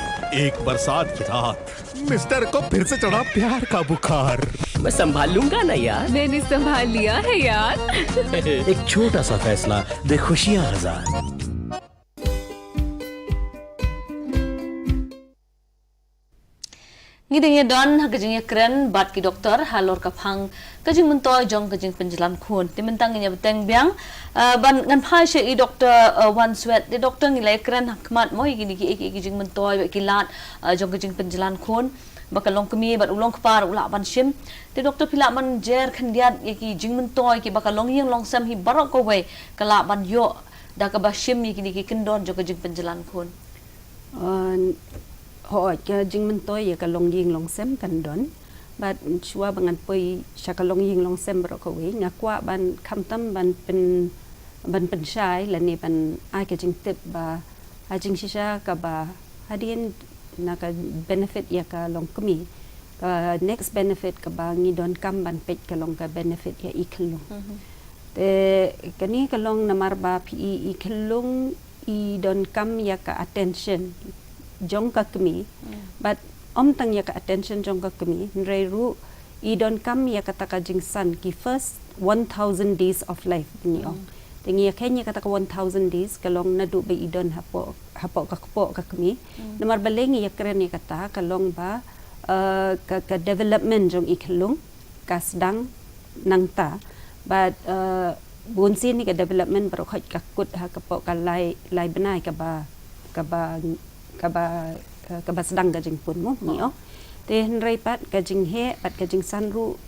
एक बरसात की रात, मिस्टर को फिर से चढ़ा प्यार का बुखार। मैं संभाल लूंगा ना यार। मैंने संभाल लिया है यार। एक छोटा सा फैसला दे खुशियां हजार। Ngi dang ïa don ha ka jingïakren bad ki doktor halor ka phang ka jingmyntoi jong ka jingpynjlan khun. Te mynta ngin ïa bteng biang, ah, ban ngan phai sha i doktor, ah, Wanswet. Te doktor, ngi la ïakren ha khmat mo ïa kine ki, ki, ki jingmyntoi bad ki lad, ah, jong ka jingpynjlan khun, ba ka longkmie bad u longkpa ruh u lah ban shim. Te doktor, phi lah ban jer khyndiat ïa ki jingmyntoi kiba ka longïing longsem hi baroh kawei ka lah ban ïoh da kaba shim ïa kine ki kyndon jong ka jingpynjlan khun? Uh, hooid, ka jingmyntoi ïa ka longïing longsem kan don. Bad shuwa ba ngan poi sha ka longïing longsem baroh kawei, nga kwah ban khamtam ban pyn, ban pynshai lane ban ai ka jingtip ba ha jingshisha kaba hadien na ka benefit ïa ka longkmie, ka next benefit kaba ngi donkam ban peit ka long ka benefit ïa i khyllung. Te kane ka long namar ba phi i, i khyllung i donkam ïa ka attention jong ka kmie. Bad ym tang ïa ka attention jong ka kmie, hynrei ruh i donkam ïa kata ka jingsan, ki first one thousand days of life, ngi ong. Te ngi ïa khein ïa kata ka one thousand days ka long naduh ba i don hapoh, hapoh ka kpoh ka kmie. Namar balei ngi ïakren ïa kata, ka long ba, eh, ka, ka development jong i khyllung ka sdang nangta. Bad, eh, bunsien hi ka development baroh khoit ka kut ha ka poh ka lai, lai bnai kaba, kaba, kaba, eh, kaba sdang ka jingpun mo, ngi ong. Te hynrei pat ka jingheh bad ka jingsan ruh,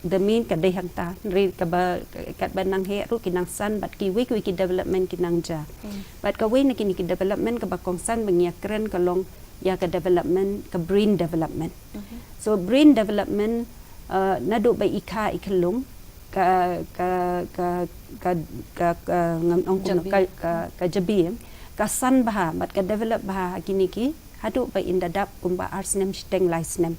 the main ka dei hangta, hynrei kaba, katba nang heh ruh ki nang san bad kiwei kiwei ki development ki nang jia. Bad kawei na kine ki development kaba kongsan ba ngi ïakren ka long ïa ka development, ka brain development. So brain development, uh, naduh ba i kha i khyllung, ka, ka, ka, ka, ka, ka, ngam ong kumno, ka, ka, ka jabieng ka san bha bad ka develop bha ha kine ki haduh ba in da dap kumba ar snem shiteng lai snem.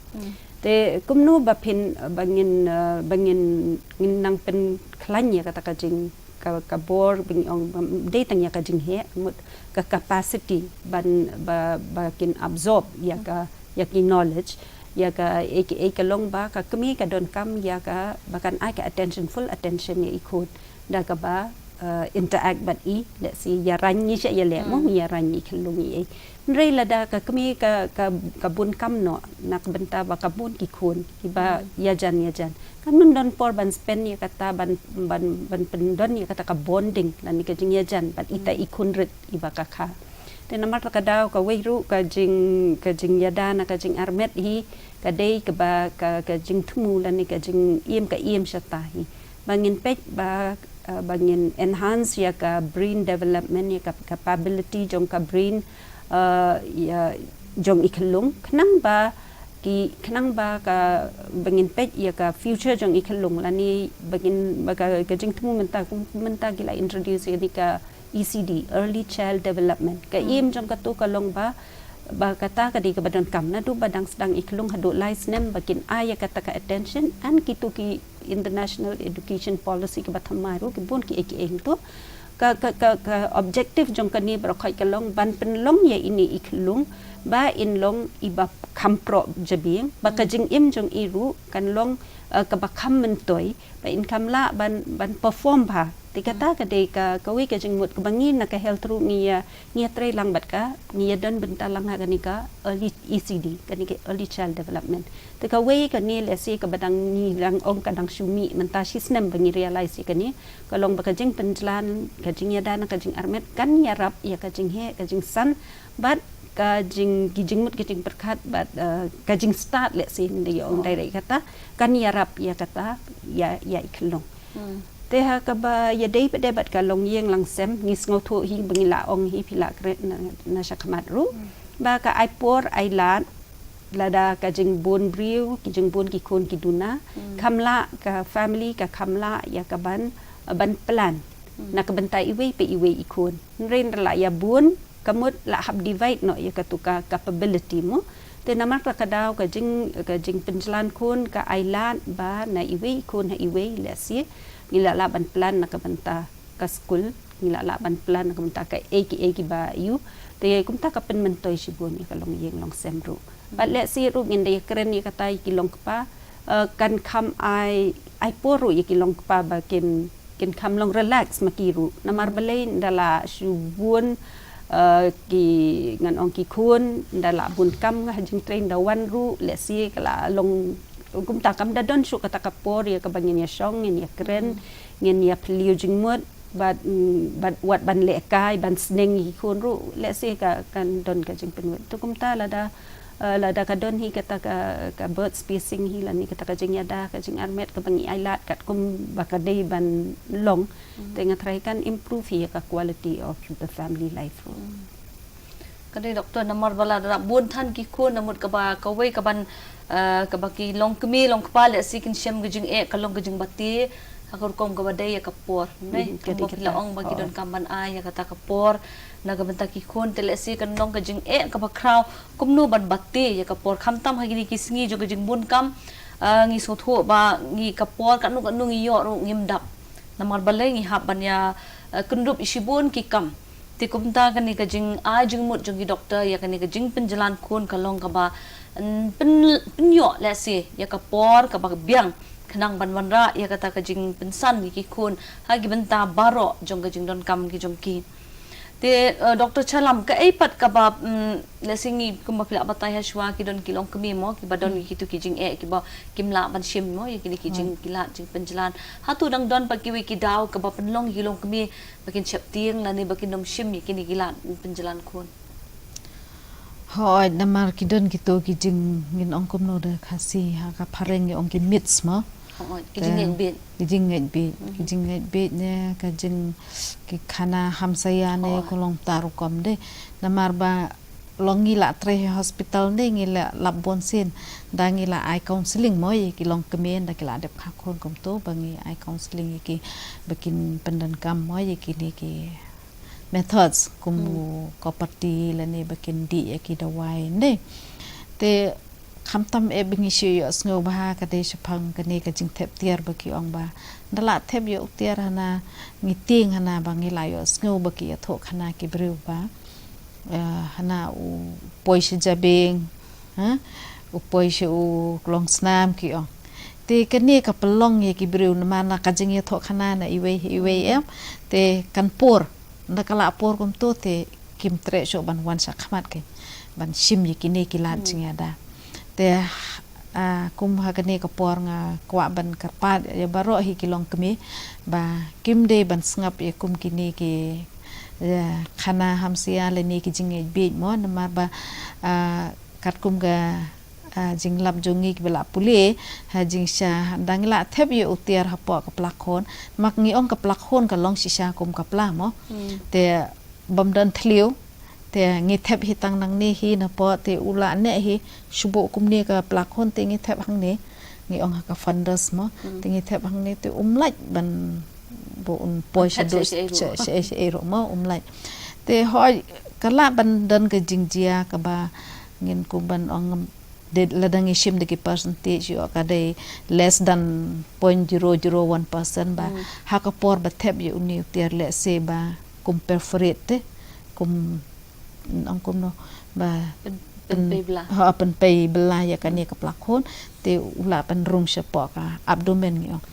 Te kumno ba phin, ba ngin, uh, ba ngin, ngin nang pynkhlaiñ ïa kata ka jing ka, ka bor, ba ngi ong, ba, dei tang ïa ka jingheh, mut ka capacity ban, ba, ba kin absorb ïa ka, ïa ki knowledge, ïa ka, eh, ki, eh, ka long ba ka kmie ka donkam ïa ka, ba kan ai ka attention, full attention ïa i khun da kaba, uh, interact bad i, let's say, ïa rang ngi sha ïa leh mo, ïa rang ngi khyllung i. Hynrei lada ka kmie ka, ka, ka bun kam noh, na ka bynta ba ka bun ki khun, kiba ïajan ïajan. Kam don por ban spend ïa kata ban, ban, ban pyndon ïa kata ka bonding, lane ka jingïajan, bad ita i khun rit, iba ka kha. Te namar kata ka daw kawei ruh ka jing, ka jingïada na ka jingarmet hi, ka dei kaba ka, ka jingthmu lane ka jingim ka im shata hi. Ba ngin peit ba, uh, ba ngin enhance ïa ka brain development, ïa ka capability jong ka brain, uh, ïa jong i khyllung. Khnang ba ki, khnang ba ka, ba ngin peit ïa ka future jong i khyllung lane ba ngin, ba ka, ka jingthmu mynta, mynta ki la introduce ïa kane ka E C D, Early Child Development. Ka im jong katu ka long ba, ba kata ka dei kaba donkam naduh ba dang sdang i khyllung haduh lai snem ba kin ai ïa kata ka attention, and kitu ki international education policy kiba thymmai ruh ki bun ki ei ki ei tu. Ka, ka, ka, ka objective jong kane baroh khoit ka long ban pynlong ïa ine i khyllung ba in long iba kham proh jabieng, ba ka jingim jong i ruh kan long, uh, kaba kham myntoi, ba in kham lah ban, ban perform bha. Te kata ka dei ka, kawei ka jingmut kaba ngi na ka health ruh ngi ïa, ngi ïatrei lang bad ka, ngi ïadon bynta lang ha kane ka early E C D, kane ka early child development. Te kawei kane lehse kaba dang ngi dang ong ka dang shu mih mynta shi snem ba ngi realize ïa kane, ka long ba ka jingpynjlan, ka jingïada na ka jingarmet kan ïarap ïa ka jingheh, ka jingsan, bad ka jing, ki jingmut, ka jingpyrkhat, bad, uh, ka jingstad lehse, ngi da ïa ong direct kata, kan ïarap ïa kata, ïa, ïa i khyllung. Te ha kaba ïadei pat de bad ka longïing longsem, ngi sngewthuh hi ba ngi la ong hi, phi la kren na, na shakhmat ruh. Ba ka ai por, ai lad, lada ka jingbun briew, ki jingbun ki khun ki duna, kham lah ka family, ka kham lah ïa ka ban, ban plan. Na ka bynta iwei pa iwei i khun. Hynrei ynda la ïa bun, ka mut la hap divide noh ïa katu ka capability mo. Te namar kata ka daw ka jing, ka jingpynjlan khun ka ai lad ba na iwei i khun ha iwei lehse ngi la lah ban plan na ka bynta ka skul, ngi la lah ban plan na ka bynta kaei kaei kiba ïoh. Te kumta ka pynmyntoi shibun ïa ka longïing longsem ruh. Bad lehse ruh ngin da ïa kren ïa kata ïa ki longkpa, uh, kan kham ai, ai por ruh ïa ki longkpa ba kin, kin kham long relax ma ki ruh. Namar balei ynda la shu bun, uh, ki, ngan ong ki khun, ynda la bun kam ha jingtrei, ynda wan ruh lehse ka la long kumta, kam da don shuh kata ka por ïa kaba ngin ïa shong, ngin ïa kren, ngin ïa phylliew jingmut, bad, mm, bad wat ban lehkai, ban sneng ïa ki khun ruh, lehse ka, kan don ka jingpynwit. Te kumta lada, uh, lada ka don hi kata ka, ka birth spacing hi lane kata ka jingïada, ka jingarmet kaba ngi ai lad katkum ba ka dei ban long. Te nga tharai kan improve hi ïa ka quality of the family life ruh. Ka dei doctor, namar ba lada bun than ki khun, namut kaba kawei kaban, uh, kaba ki longkmie longkpa lehse kin shem ka jingeh ka long ka jingbate ha ka rukom kaba dei ïa ka por, ne? Kumba phi la ong ba ki donkam ban ai ïa kata ka por na ka bynta ki khun, te lehse kan long ka jingeh kaba khraw kumno ban bate ïa ka por, khamtam ha kine ki sngi jong ka jingbun kam. Uh, ngi sngewthuh ba ngi ka por katno katno ngi ïoh ruh ngim dap. Namar balei ngi hap ban ïa, uh, kyndup ïa shibun ki kam. Te kumta kane ka jingai jingmut jong ki doctor ïa kane ka jingpynjlan khun ka long kaba, mm, pyn, pynïoh lehse ïa ka por kaba biang khnang ban wanrah ïa kata ka jingpynsan ïa ki khun ha ki bynta baroh jong ka jingdonkam ki jong ki. Te, uh, Doctor Shylam, kaei pat kaba, mm, lehse ngi kumba phi la batai ha shuwa ki don ki longkmie mo, kiba don kitu ki jingeh kiba kim lah ban shim mo ïa kine ki jing, ki lad jingpynjlan. Hato dang don pat kiwei ki daw kaba pynlong ïa ki longkmie ba kin sheptieng lane ba kin ym shim ïa kine ki lad pynjlan khun? Hooid, namar ki don kito ki jing, ngin ong kumno da Khasi, ha ka phareng ngi ong ki myths mo. Hooid, ki jingngeit bieit. Ki jingngeit bieit, ki jingngeit bieit ne ka jing, ki khana hamsaia ne ka long ta rukom de. Namar ba long ngi la trei ha hospital ne ngi la lap bun sien, da ngi la ai counselling mo ïa ki longkmie, da ki la dep kha khun kumto ba ngi ai counselling ïa ki ba kin pyndonkam mo ïa kine ki methods kum u copper T lane ba kin dih ïa ki dawai ne. Te khamtam eh ba ngi shu ïohsngew bha ka dei shaphang kane ka jingthep tiar ba ki ong ba ynda la thep ïa u tiar hana ngi tieng hana ba ngi la ïohsngew ba ki ïathuh khana ki briew ba, eh, hana u poi sha jabieng, ha? U poi sha u klongsnam ki ong. Te kane ka pynlong ïa ki briew namar na ka jingïathoh khana na iwei iwei em. Te kan por, nda ka la por kumto te kim treh shuh ban wan sha khmat kein ban shim ïa kine ki lad jingïada. Te, ah, kum ha kane ka por nga kwah ban kyrpad ïa baroh hi ki longkmie ba kim dei ban sngap ïa kum kine ki, ïa, khana hamsia lane ki jingngeit bieit mo, namar ba, ah, katkum ka, ah, jinglap jong ngi kiba la pule ha jingshisha, dang la thep ïa u tiar hapoh ka plakhon, ma ngi ong ka plakhon ka long shisha kum ka pla mo. Te bym don thliew, te ngi thep hi tang nangne hi napoh, te u la neh hi shuh kumne ka plakhon, te ngi thep hangne, ngi ong ha ka fundus mo, te ngi thep hangne, te um lah ban, ba un poi shaduh sha, sha, sha, sha ruh mo, um lah. Te hooid ka lah ban don ka jingjia kaba ngin kum ban ong de, lada ngi shim da ki percentage ïoh ka dei less than point zero zero one percent ba ha ka por ba thep ïa une u tiar, lehse ba kum perforate te, kum, ong kumno, ba pyn, pynpei bla, ha, pynpei bla ïa kane ka plakhon, te u lah pynrung shapoh ka abdomen ngi ong.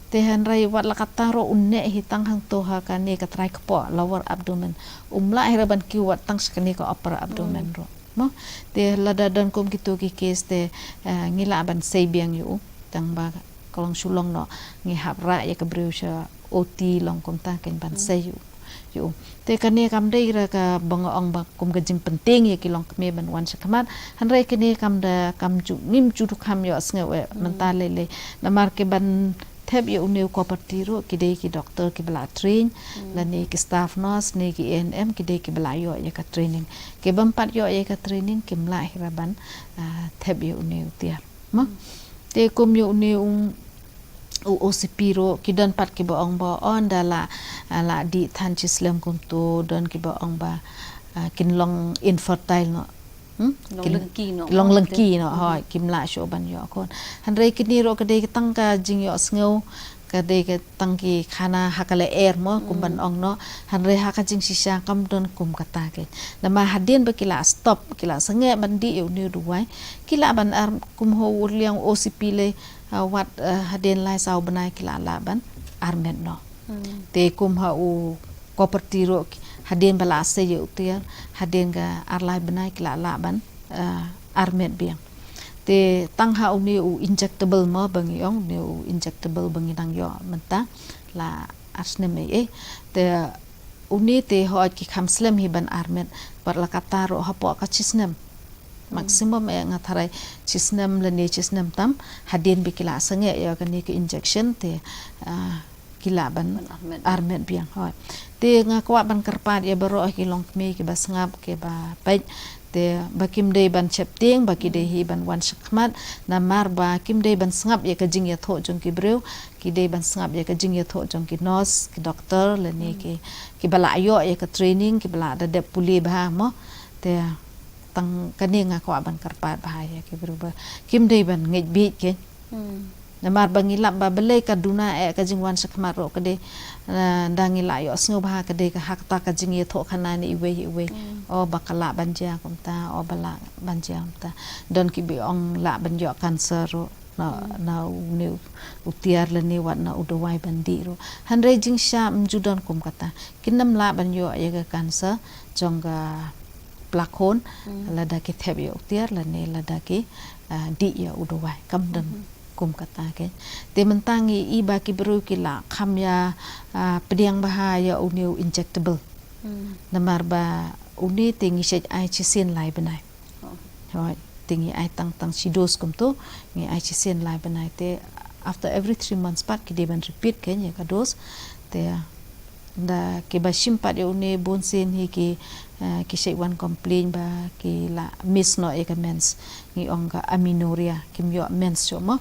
Te hynrei wat la katta ruh un neh hi tang hangto ha kane ka trai kpoh, lower abdomen. Um lah hi ruh ban kiew wat tang sha kane ka upper abdomen ruh mo. Te lada don kum kito ki case te, eh, ngi lah ban sei biang ïa u, tang ba ka long shu long noh, ngi hap rah ïa ka briew sha OT long kumta kein ban sei ïa u. Te kane kam dei ruh kaba nga ong ba kum ka jingpyntieng ïa ki longkmie ban wan sha khmat. Hynrei kane kam da, kam ju, ngim ju duk kham ïohsngew eh mynta lei lei. Namar ki ban thep ïa une u copper T ruh ki dei ki doktor kiba la train, lane ki staff nurse ne ki ANM, ki dei kiba la ïoh ïa ka training. Ki bym pat ïoh ïa ka training kim lah hi ruh ban, ah, thep ïa une u tiar mo. Te kum ïa une u, u OCP ruh ki don pat kiba ong ba, oh, nda la, ah, la dih than shi slem kumto, don kiba ong ba, ah, kin long infertile noh. Hmm? Long lyngki noh, long lyngki noh, hooid, kim lah shuh ban ïoh khun. Hynrei kine ruh ka dei tang ka jingïohsngew, ka dei tang ki khana ha ka lyer mo, kum ban ong noh. Hynrei ha ka jingshisha kam don kum kata kein. Namar hadien ba ki la stop, ki la sangeh ban dih ïa une u dawai, ki lah ban ar, kum ha u liang OCP lei, ah, wat, eh, hadien lai saw bnai ki la lah ban armet noh. Te kum ha u copper T ruh, hadien ba la sei ïa u tiar, hadien ka ar lai bnai ki la lah ban, eh, armet biang. Te tang ha une u injectable mo ba ngi ong, une u injectable ba ngi dang ïoh mynta la ar snem ei ei. Te une te hooid ki kham slem hi ban armet, wat la katta ruh hapoh ka shi snem. Maximum eh nga tharai shi snem lane shi snem tam, hadien ba ki la sangeh ïa kane ka injection te, ah, ki lah ban armet biang, hooid. Te nga kwah ban kyrpad ïa baroh ki longkmie kiba sngap kiba peit, te ba kim dei ban sheptieng ba ki dei hi ban wan sha khmat, namar ba kim dei ban sngap ïa ka jingïathoh jong ki briew, ki dei ban sngap ïa ka jingïathoh jong ki nurse, ki doktor lane ki, kiba la ïoh ïa ka training, kiba la da dep pule bha mo. Te tang kane nga kwah ban kyrpad bha ïa ki briew ba kim dei ban ngeit bieit kein. Namar ba ngi lap ba balei ka duna eh ka jingwan shakhmat ruh ka dei, eh, da ngi la ïohsngew ba ka dei ka ha kata ka jingïathoh khana ne iwei iwei. O ba ka lah ban jia kumta, o ba lah ban jia kumta. Don kiba ong lah ban ïoh cancer ruh na, na une u tiar lane wat na u dawai ban dih ruh. Hynrei jingshisha ym ju don kum kata. Kin ym lah ban ïoh ïa ka cancer jong ka plakhun lada ki thep ïa u tiar lane lada ki, ah, dih ïa u dawai. Kam don kum kata kein. Te mynta ngi i ba ki briew ki la kham ïa, ah, pdiang bha ïa une u injectable. Namar ba une te ngi shait ai shisien lai bnai. Hooid, te ngi ai tang tang shi dose kumto, ngi ai shisien lai bnai te after every three months pat ki dei ban repeat kein ïa ka dose. Te da kiba shim pat ïa une bun sien hi ki, eh, ki shait wan complain ba ki la miss noh ïa ka mens. Ngi ong ka amenorrhea, kim ïoh mens shuh mo.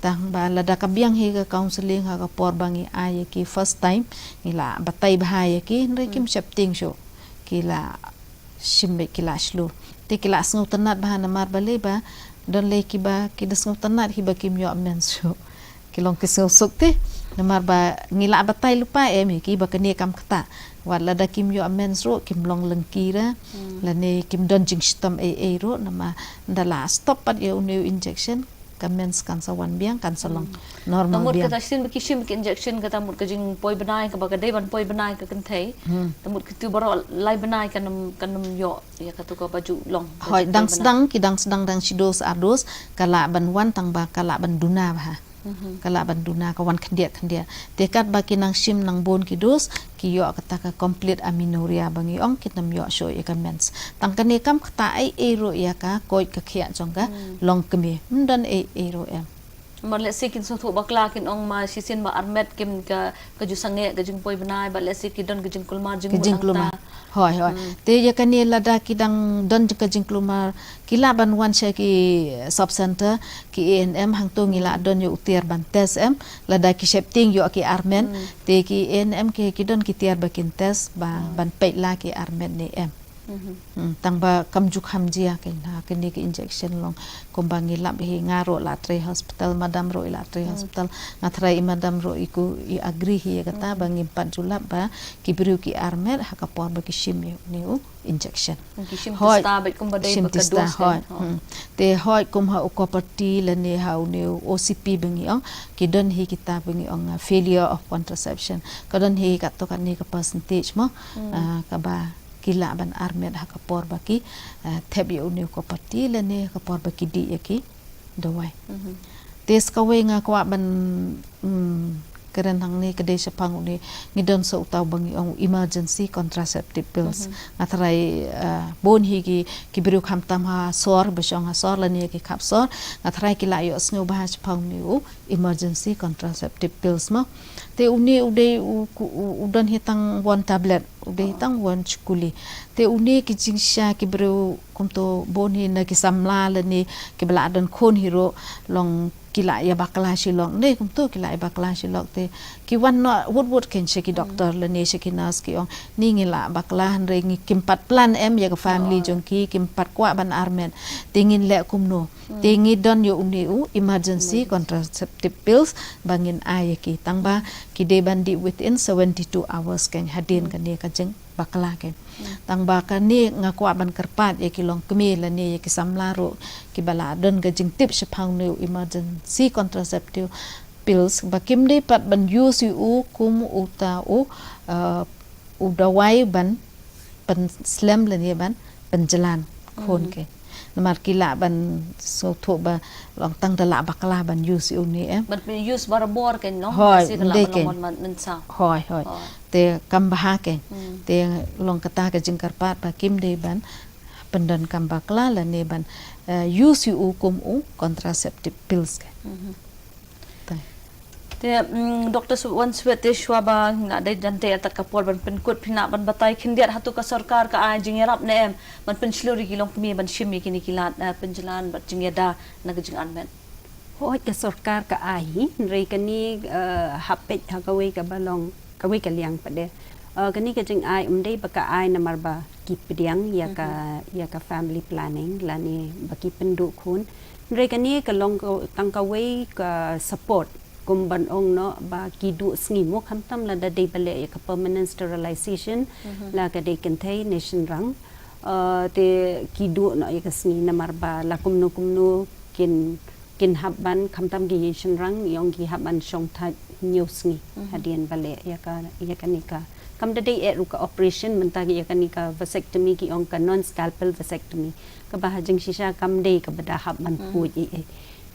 Tang ba lada ka biang hi ka counselling ha ka por ba ngi ai ïa ki first time, ngi la batai bha ïa ki, hynrei kim sheptieng shuh. Ki la shim beit ki la shlur. Te ki la sngewtynnat bha namar balei ba don lei kiba ki da sngewtynnat hi ba kim ïoh mens shuh. Ki long ki sngewsuk te. Namar ba ngi la batai lypa em ïa ki ba kane kam ktah. Wat lada kim ïoh mens ruh kim long lyngkira. Lane kim don jingshitom ei ei ruh namar da la stop pat ïa une u injection. ka mens kan sa wan biang, kan sa long normal. Tamut biang. Kata shisien ba ki shim ki injection, kata mut ka jingpoi bnai kaba ka dei ban poi bnai ka kynthei. Hmm. Tamut kito baroh lai bnai kan ym, kan ym ïoh ïa kato kaba ju long. Hooid, dang sdang, ki dang sdang, dang shi dos ar dos, ka lah ban wan tang ba ka lah ban duna bha. Mhm. Ka lah ban duna, ka wan khyndiat khyndiat. Te katba ki nang shim nang bun ki dos, ki ïoh kata ka complete amenorrhea ba ngi ong, kin ym ïoh shuh ïa ka mens. Tang kane kam ktah ei ei ruh ïa ka koit ka khiah jong ka longkmie. Ym don ei ei ruh em. Namar lehse kin sngewthuh bakla, kin ong ma shisien ma armet kim ka, ka ju sangeh ka jingpoi bnai, bad lehse ki don ka jingkulmar jingmut. Ka jingkulmar. Hooid, hooid. Hmm. Te ïa kane lada ki dang don ka jingkulmar, ki lah ban wan sha ki sub center, ki A N M, hangto ngi lah don ïa u tiar ban test em, lada ki sheptieng ïoh ki armet, te ki A N M ki, ki don ki tiar ba kin test, ba, ban peit la ki armet ne em. Mhm. Hmm, tang ba kam ju kham jia kein ha kine ki injection long. Kumba ngi lap hi, nga ruh la trei hospital, madam ruh i la trei hospital. Nga tharai i madam ruh i ku i agree hi ïa kata ba ngim pat ju lap ba ki briew ki armet ha ka por ba ki shim ïa une u injection. Ki shim tista bad kumba dei shim ba ka tista, dos kan. Hooid. Hmm. Te hooid kum ha u copper T lane ha une u O C P ba ngi ong, ki don hi kita ba ngi ong, uh, failure of contraception. Ka don hi katto katne ka percentage mo. Hmm. Ah, kaba ki lah ban armet ha ka por ba ki, eh, thep ïa une u copper T lane ha ka por ba ki dih ïa ki dawai. Mhm. Te sa kawei nga kwah ban, mm, kren hangne ka dei shaphang une, ngi don sa uta uba ngi ong emergency contraceptive pills. Mhm. Nga tharai, eh, bun hi ki, ki briew khamtam ha sor, ba shong ha sor lane ki khap sor. Nga tharai ki la ïohsngew bha shaphang une u emergency contraceptive pills mo. Te une u dei u, u, u don hi tang one tablet. U dei tang one shkuli. Te une ki jingshisha ki briew kumto bun hi na ki samla lane kiba la don khun hi ruh, long ki la ïa bakla shilok. Ne kumto ki la ïa bakla shilok te ki wan noh wut wut kein sha ki doctor lane sha ki nurse ki ong, ni ngi la bakla hynrei ngi kim pat plan em ïa ka family jong ki, kim pat kwah ban armet. Te ngin leh kumno? Te ngi don ïa une u emergency contraceptive pills ba ngin ai ïa ki, tang ba ki dei ban dih within seventy-two hours kein hadien kane ka jingbakla kein. Tang ba kane nga kwah ban kyrpad ïa ki longkmie lane ïa ki samla ruh kiba la don ka jingtip shaphang une u emergency contraceptive pills ba kim dei pat ban use ïa u kum uta u, uh, u dawai ban pynslem lane ban pynjlan khun kein. Namar ki lah ban sngewthuh ba long tang da lah bakla ban use ïa une em. Ban use barabor kein long. Hooid, ym dei kein. Hooid, hooid. Te kam bha kein. Te long kata ka jingkyrpad ba kim dei ban pyndonkam bakla lane ban, eh, use ïa u kum u contraceptive pills kein. Te, mm, Doctor Wanswet, te shuwa ba ngi la dei jan te ïa ka por ban pynkut, phi lah ban batai khyndiat hato ka sorkar ka ai jingïarap ne em ban pynshlur ïa ki longkmie ban shim ïa kine ki lad, eh, pynjlan bad jingïada na ka jingarmet? Hooid, ka sorkar ka ai hi, hynrei kane, eh, hap peit ha kawei kaba long kawei ka liang pat de. Eh, kane ka jingai ym dei ba ka ai namar ba ki pdiang ïa ka, ïa ka family planning lane ba ki pynduh khun. Hynrei kane ka long ka, tang kawei ka support kum ban ong noh ba ki duh sngi mo khamtam lada dei ba leh ïa ka permanent sterilization la ka dei kynthei ne shynrang. Eh, te ki duh noh ïa ka sngi namar ba la kumno kumno kin kin hap ban khamtam ki shynrang ïong ki hap ban shong thait hynñiew sngi hadien ba leh ïa ka, ïa kane ka. Kam da dei eh ruh ka operation mynta ïa kane ka vasectomy ki ong ka non scalpel vasectomy. Kaba ha jingshisha kam dei kaba da hap ban khuid ei ei.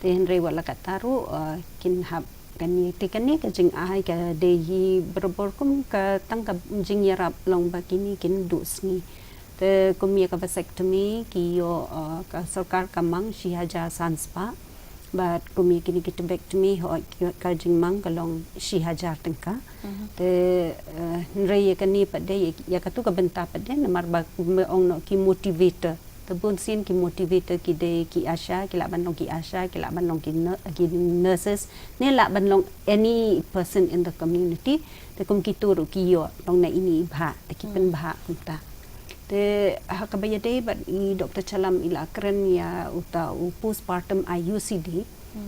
Te hynrei wat la katta ruh, uh, kin hap kane te kane ka jingai ka dei hi barabor kum ka tang ka jingïarap long ba kine kin duh sngi. Te kum ïa ka vasectomy ki ïoh, uh, ka sorkar ka mang shi hajar san spah. Bad kum ïa kine ki tubectomy hooid ka jingmang ka long shi hajar tyngka. Te, uh, hynrei ïa kane pat de ïa, ïa katu ka bynta pat de namar ba kum ong noh ki motivator. Te bun sien ki motivator ki dei ki ASHA, ki lah ban long ki ASHA, ki lah ban long ki nur-, ki nurses, ne lah ban long any person in the community. Te kum kito ruh ki ïoh long na ine i bhah, te ki pynbha kumta. Te ha kaba ïadei bad i Doctor Chalam i la kren ïa uta u postpartum I U C D.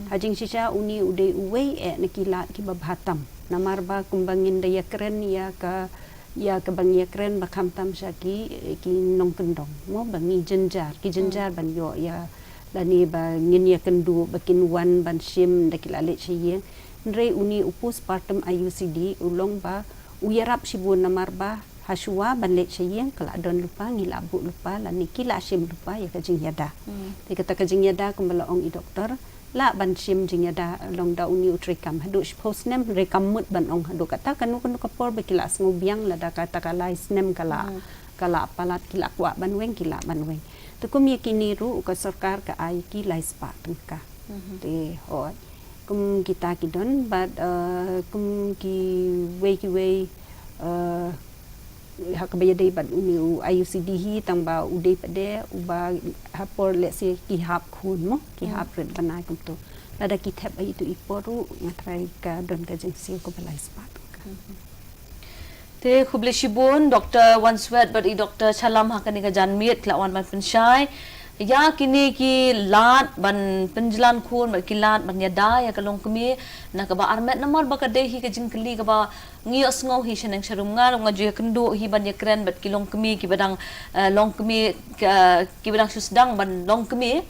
Ha jingshisha une u dei uwei eh na ki lad kiba bha tam. Namar ba kumba ngin da ïakren ïa ka, ïa kaba ngi ïakren ba khamtam sha ki, ki nongkyndong mo ba ngi jynjar, ki jynjar ban ïoh ïa lane ba ngin ïa kynduh ba kin wan ban shim da ki la leit sha ïing. Hynrei une u postpartum I U C D u long ba u ïarap shibun namar ba ha shuwa ban leit sha ïing ka la don lypa, ngi la buh lypa lane ki la shim lypa ïa ka jingïada. Te kata ka jingïada kumba la ong i doktor, lah ban shim jingïada long da une u treikam haduh shiphew snem, hynrei kam mut ban ong haduh kata, kano kano ka por ba ki la sngew biang lada kata ka lai snem ka la, ka la palat, ki la kwah ban weng, ki la ban weng. Te kum ïa kine ruh ka sorkar ka ai ki lai spah tyngka. Te hooid, kum kita ki don bad, eh, kum kiwei kiwei, eh, ha kaba ïadei bad une u I U C D hi, tang ba u dei pat de uba ha por, let's say, ki hap khun mo, ki hap rit bnai kumto. Lada ki thep ha itu i por ruh nga tharai ka don ka jingsiew kaba lai spah tyngka. Te khublei shibun Doktor Wanswet bad i Doktor Shallam ha kane ka janmiet ki la wan ban pynshai ïa kine ki lad ban pynjlan khun bad ki lad ban ïada ïa ka longkmie, na kaba armet namar ba ka dei hi ka jingkylli kaba ngi ïohsngew hi shaneng sharum. Nga ruh nga ju ïakynduh hi ban ïakren bad ki longkmie kiba dang, eh, longkmie, eh, kiba dang shu sdang ban longkmie.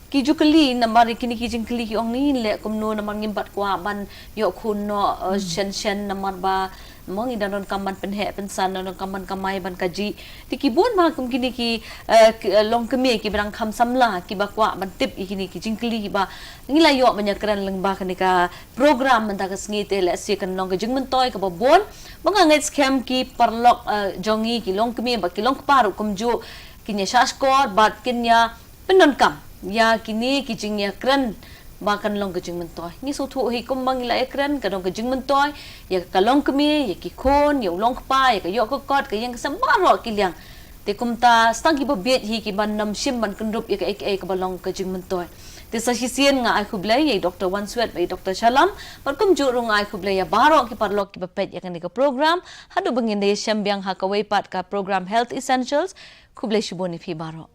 Ki ju kylli namar kine ki jingkylli, ki ong, ngi leh kumno namar ngim pat kwah ban ïoh khun noh, eh, shen shen namar ba mo ngi dang donkam ban pynheh pynsan, dang donkam ban kamai ban kajih. Te ki bun bha kum kine ki, eh, ki, eh, longkmie kiba dang kham samla kiba kwah ban tip ïa kine ki jingkylli kiba ngi la ïoh ban ïakren lyngba kane ka program mynta ka sngi. Te lehse kan long ka jingmyntoi kaba bun ba nga ngeit skhem ki paralok, eh, jong ngi ki longkmie bad ki longkpa ruh kumjuh kin ïa shahshkor bad kin ïa pyndonkam ïa kine ki jingïakren ba kan long ka jingmyntoi. Ngi sngewthuh hi kumba ngi la ïakren, ka dong ka jingmyntoi ïa ka longkmie, ïa ki khun, ïa u longkpa, ïa ka ïoh ka kot, ka ïeng ka sem baroh ki liang. Te kumta tang kiba bieit hi kiban nym shim ban kyndup ïa kaei kaei kaba long ka jingmyntoi. Te sa shisien nga ai khublei ïa i Doktor Wanswet bad i Doktor Shallam bad kumjuh ruh nga ai khublei ïa baroh ki paralok kiba peit ïa kane ka program. Haduh ba ngin da ïashem biang ha kawei pat ka program Health Essentials, khublei shibun ïa phi baroh.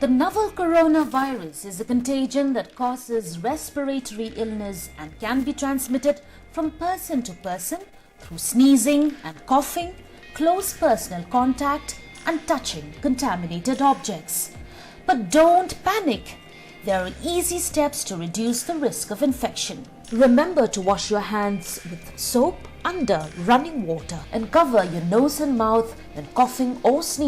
The novel coronavirus is a contagion that causes respiratory illness and can be transmitted from person to person through sneezing and coughing, close personal contact, and touching contaminated objects. But don't panic. There are easy steps to reduce the risk of infection. Remember to wash your hands with soap under running water and cover your nose and mouth when coughing or sneezing.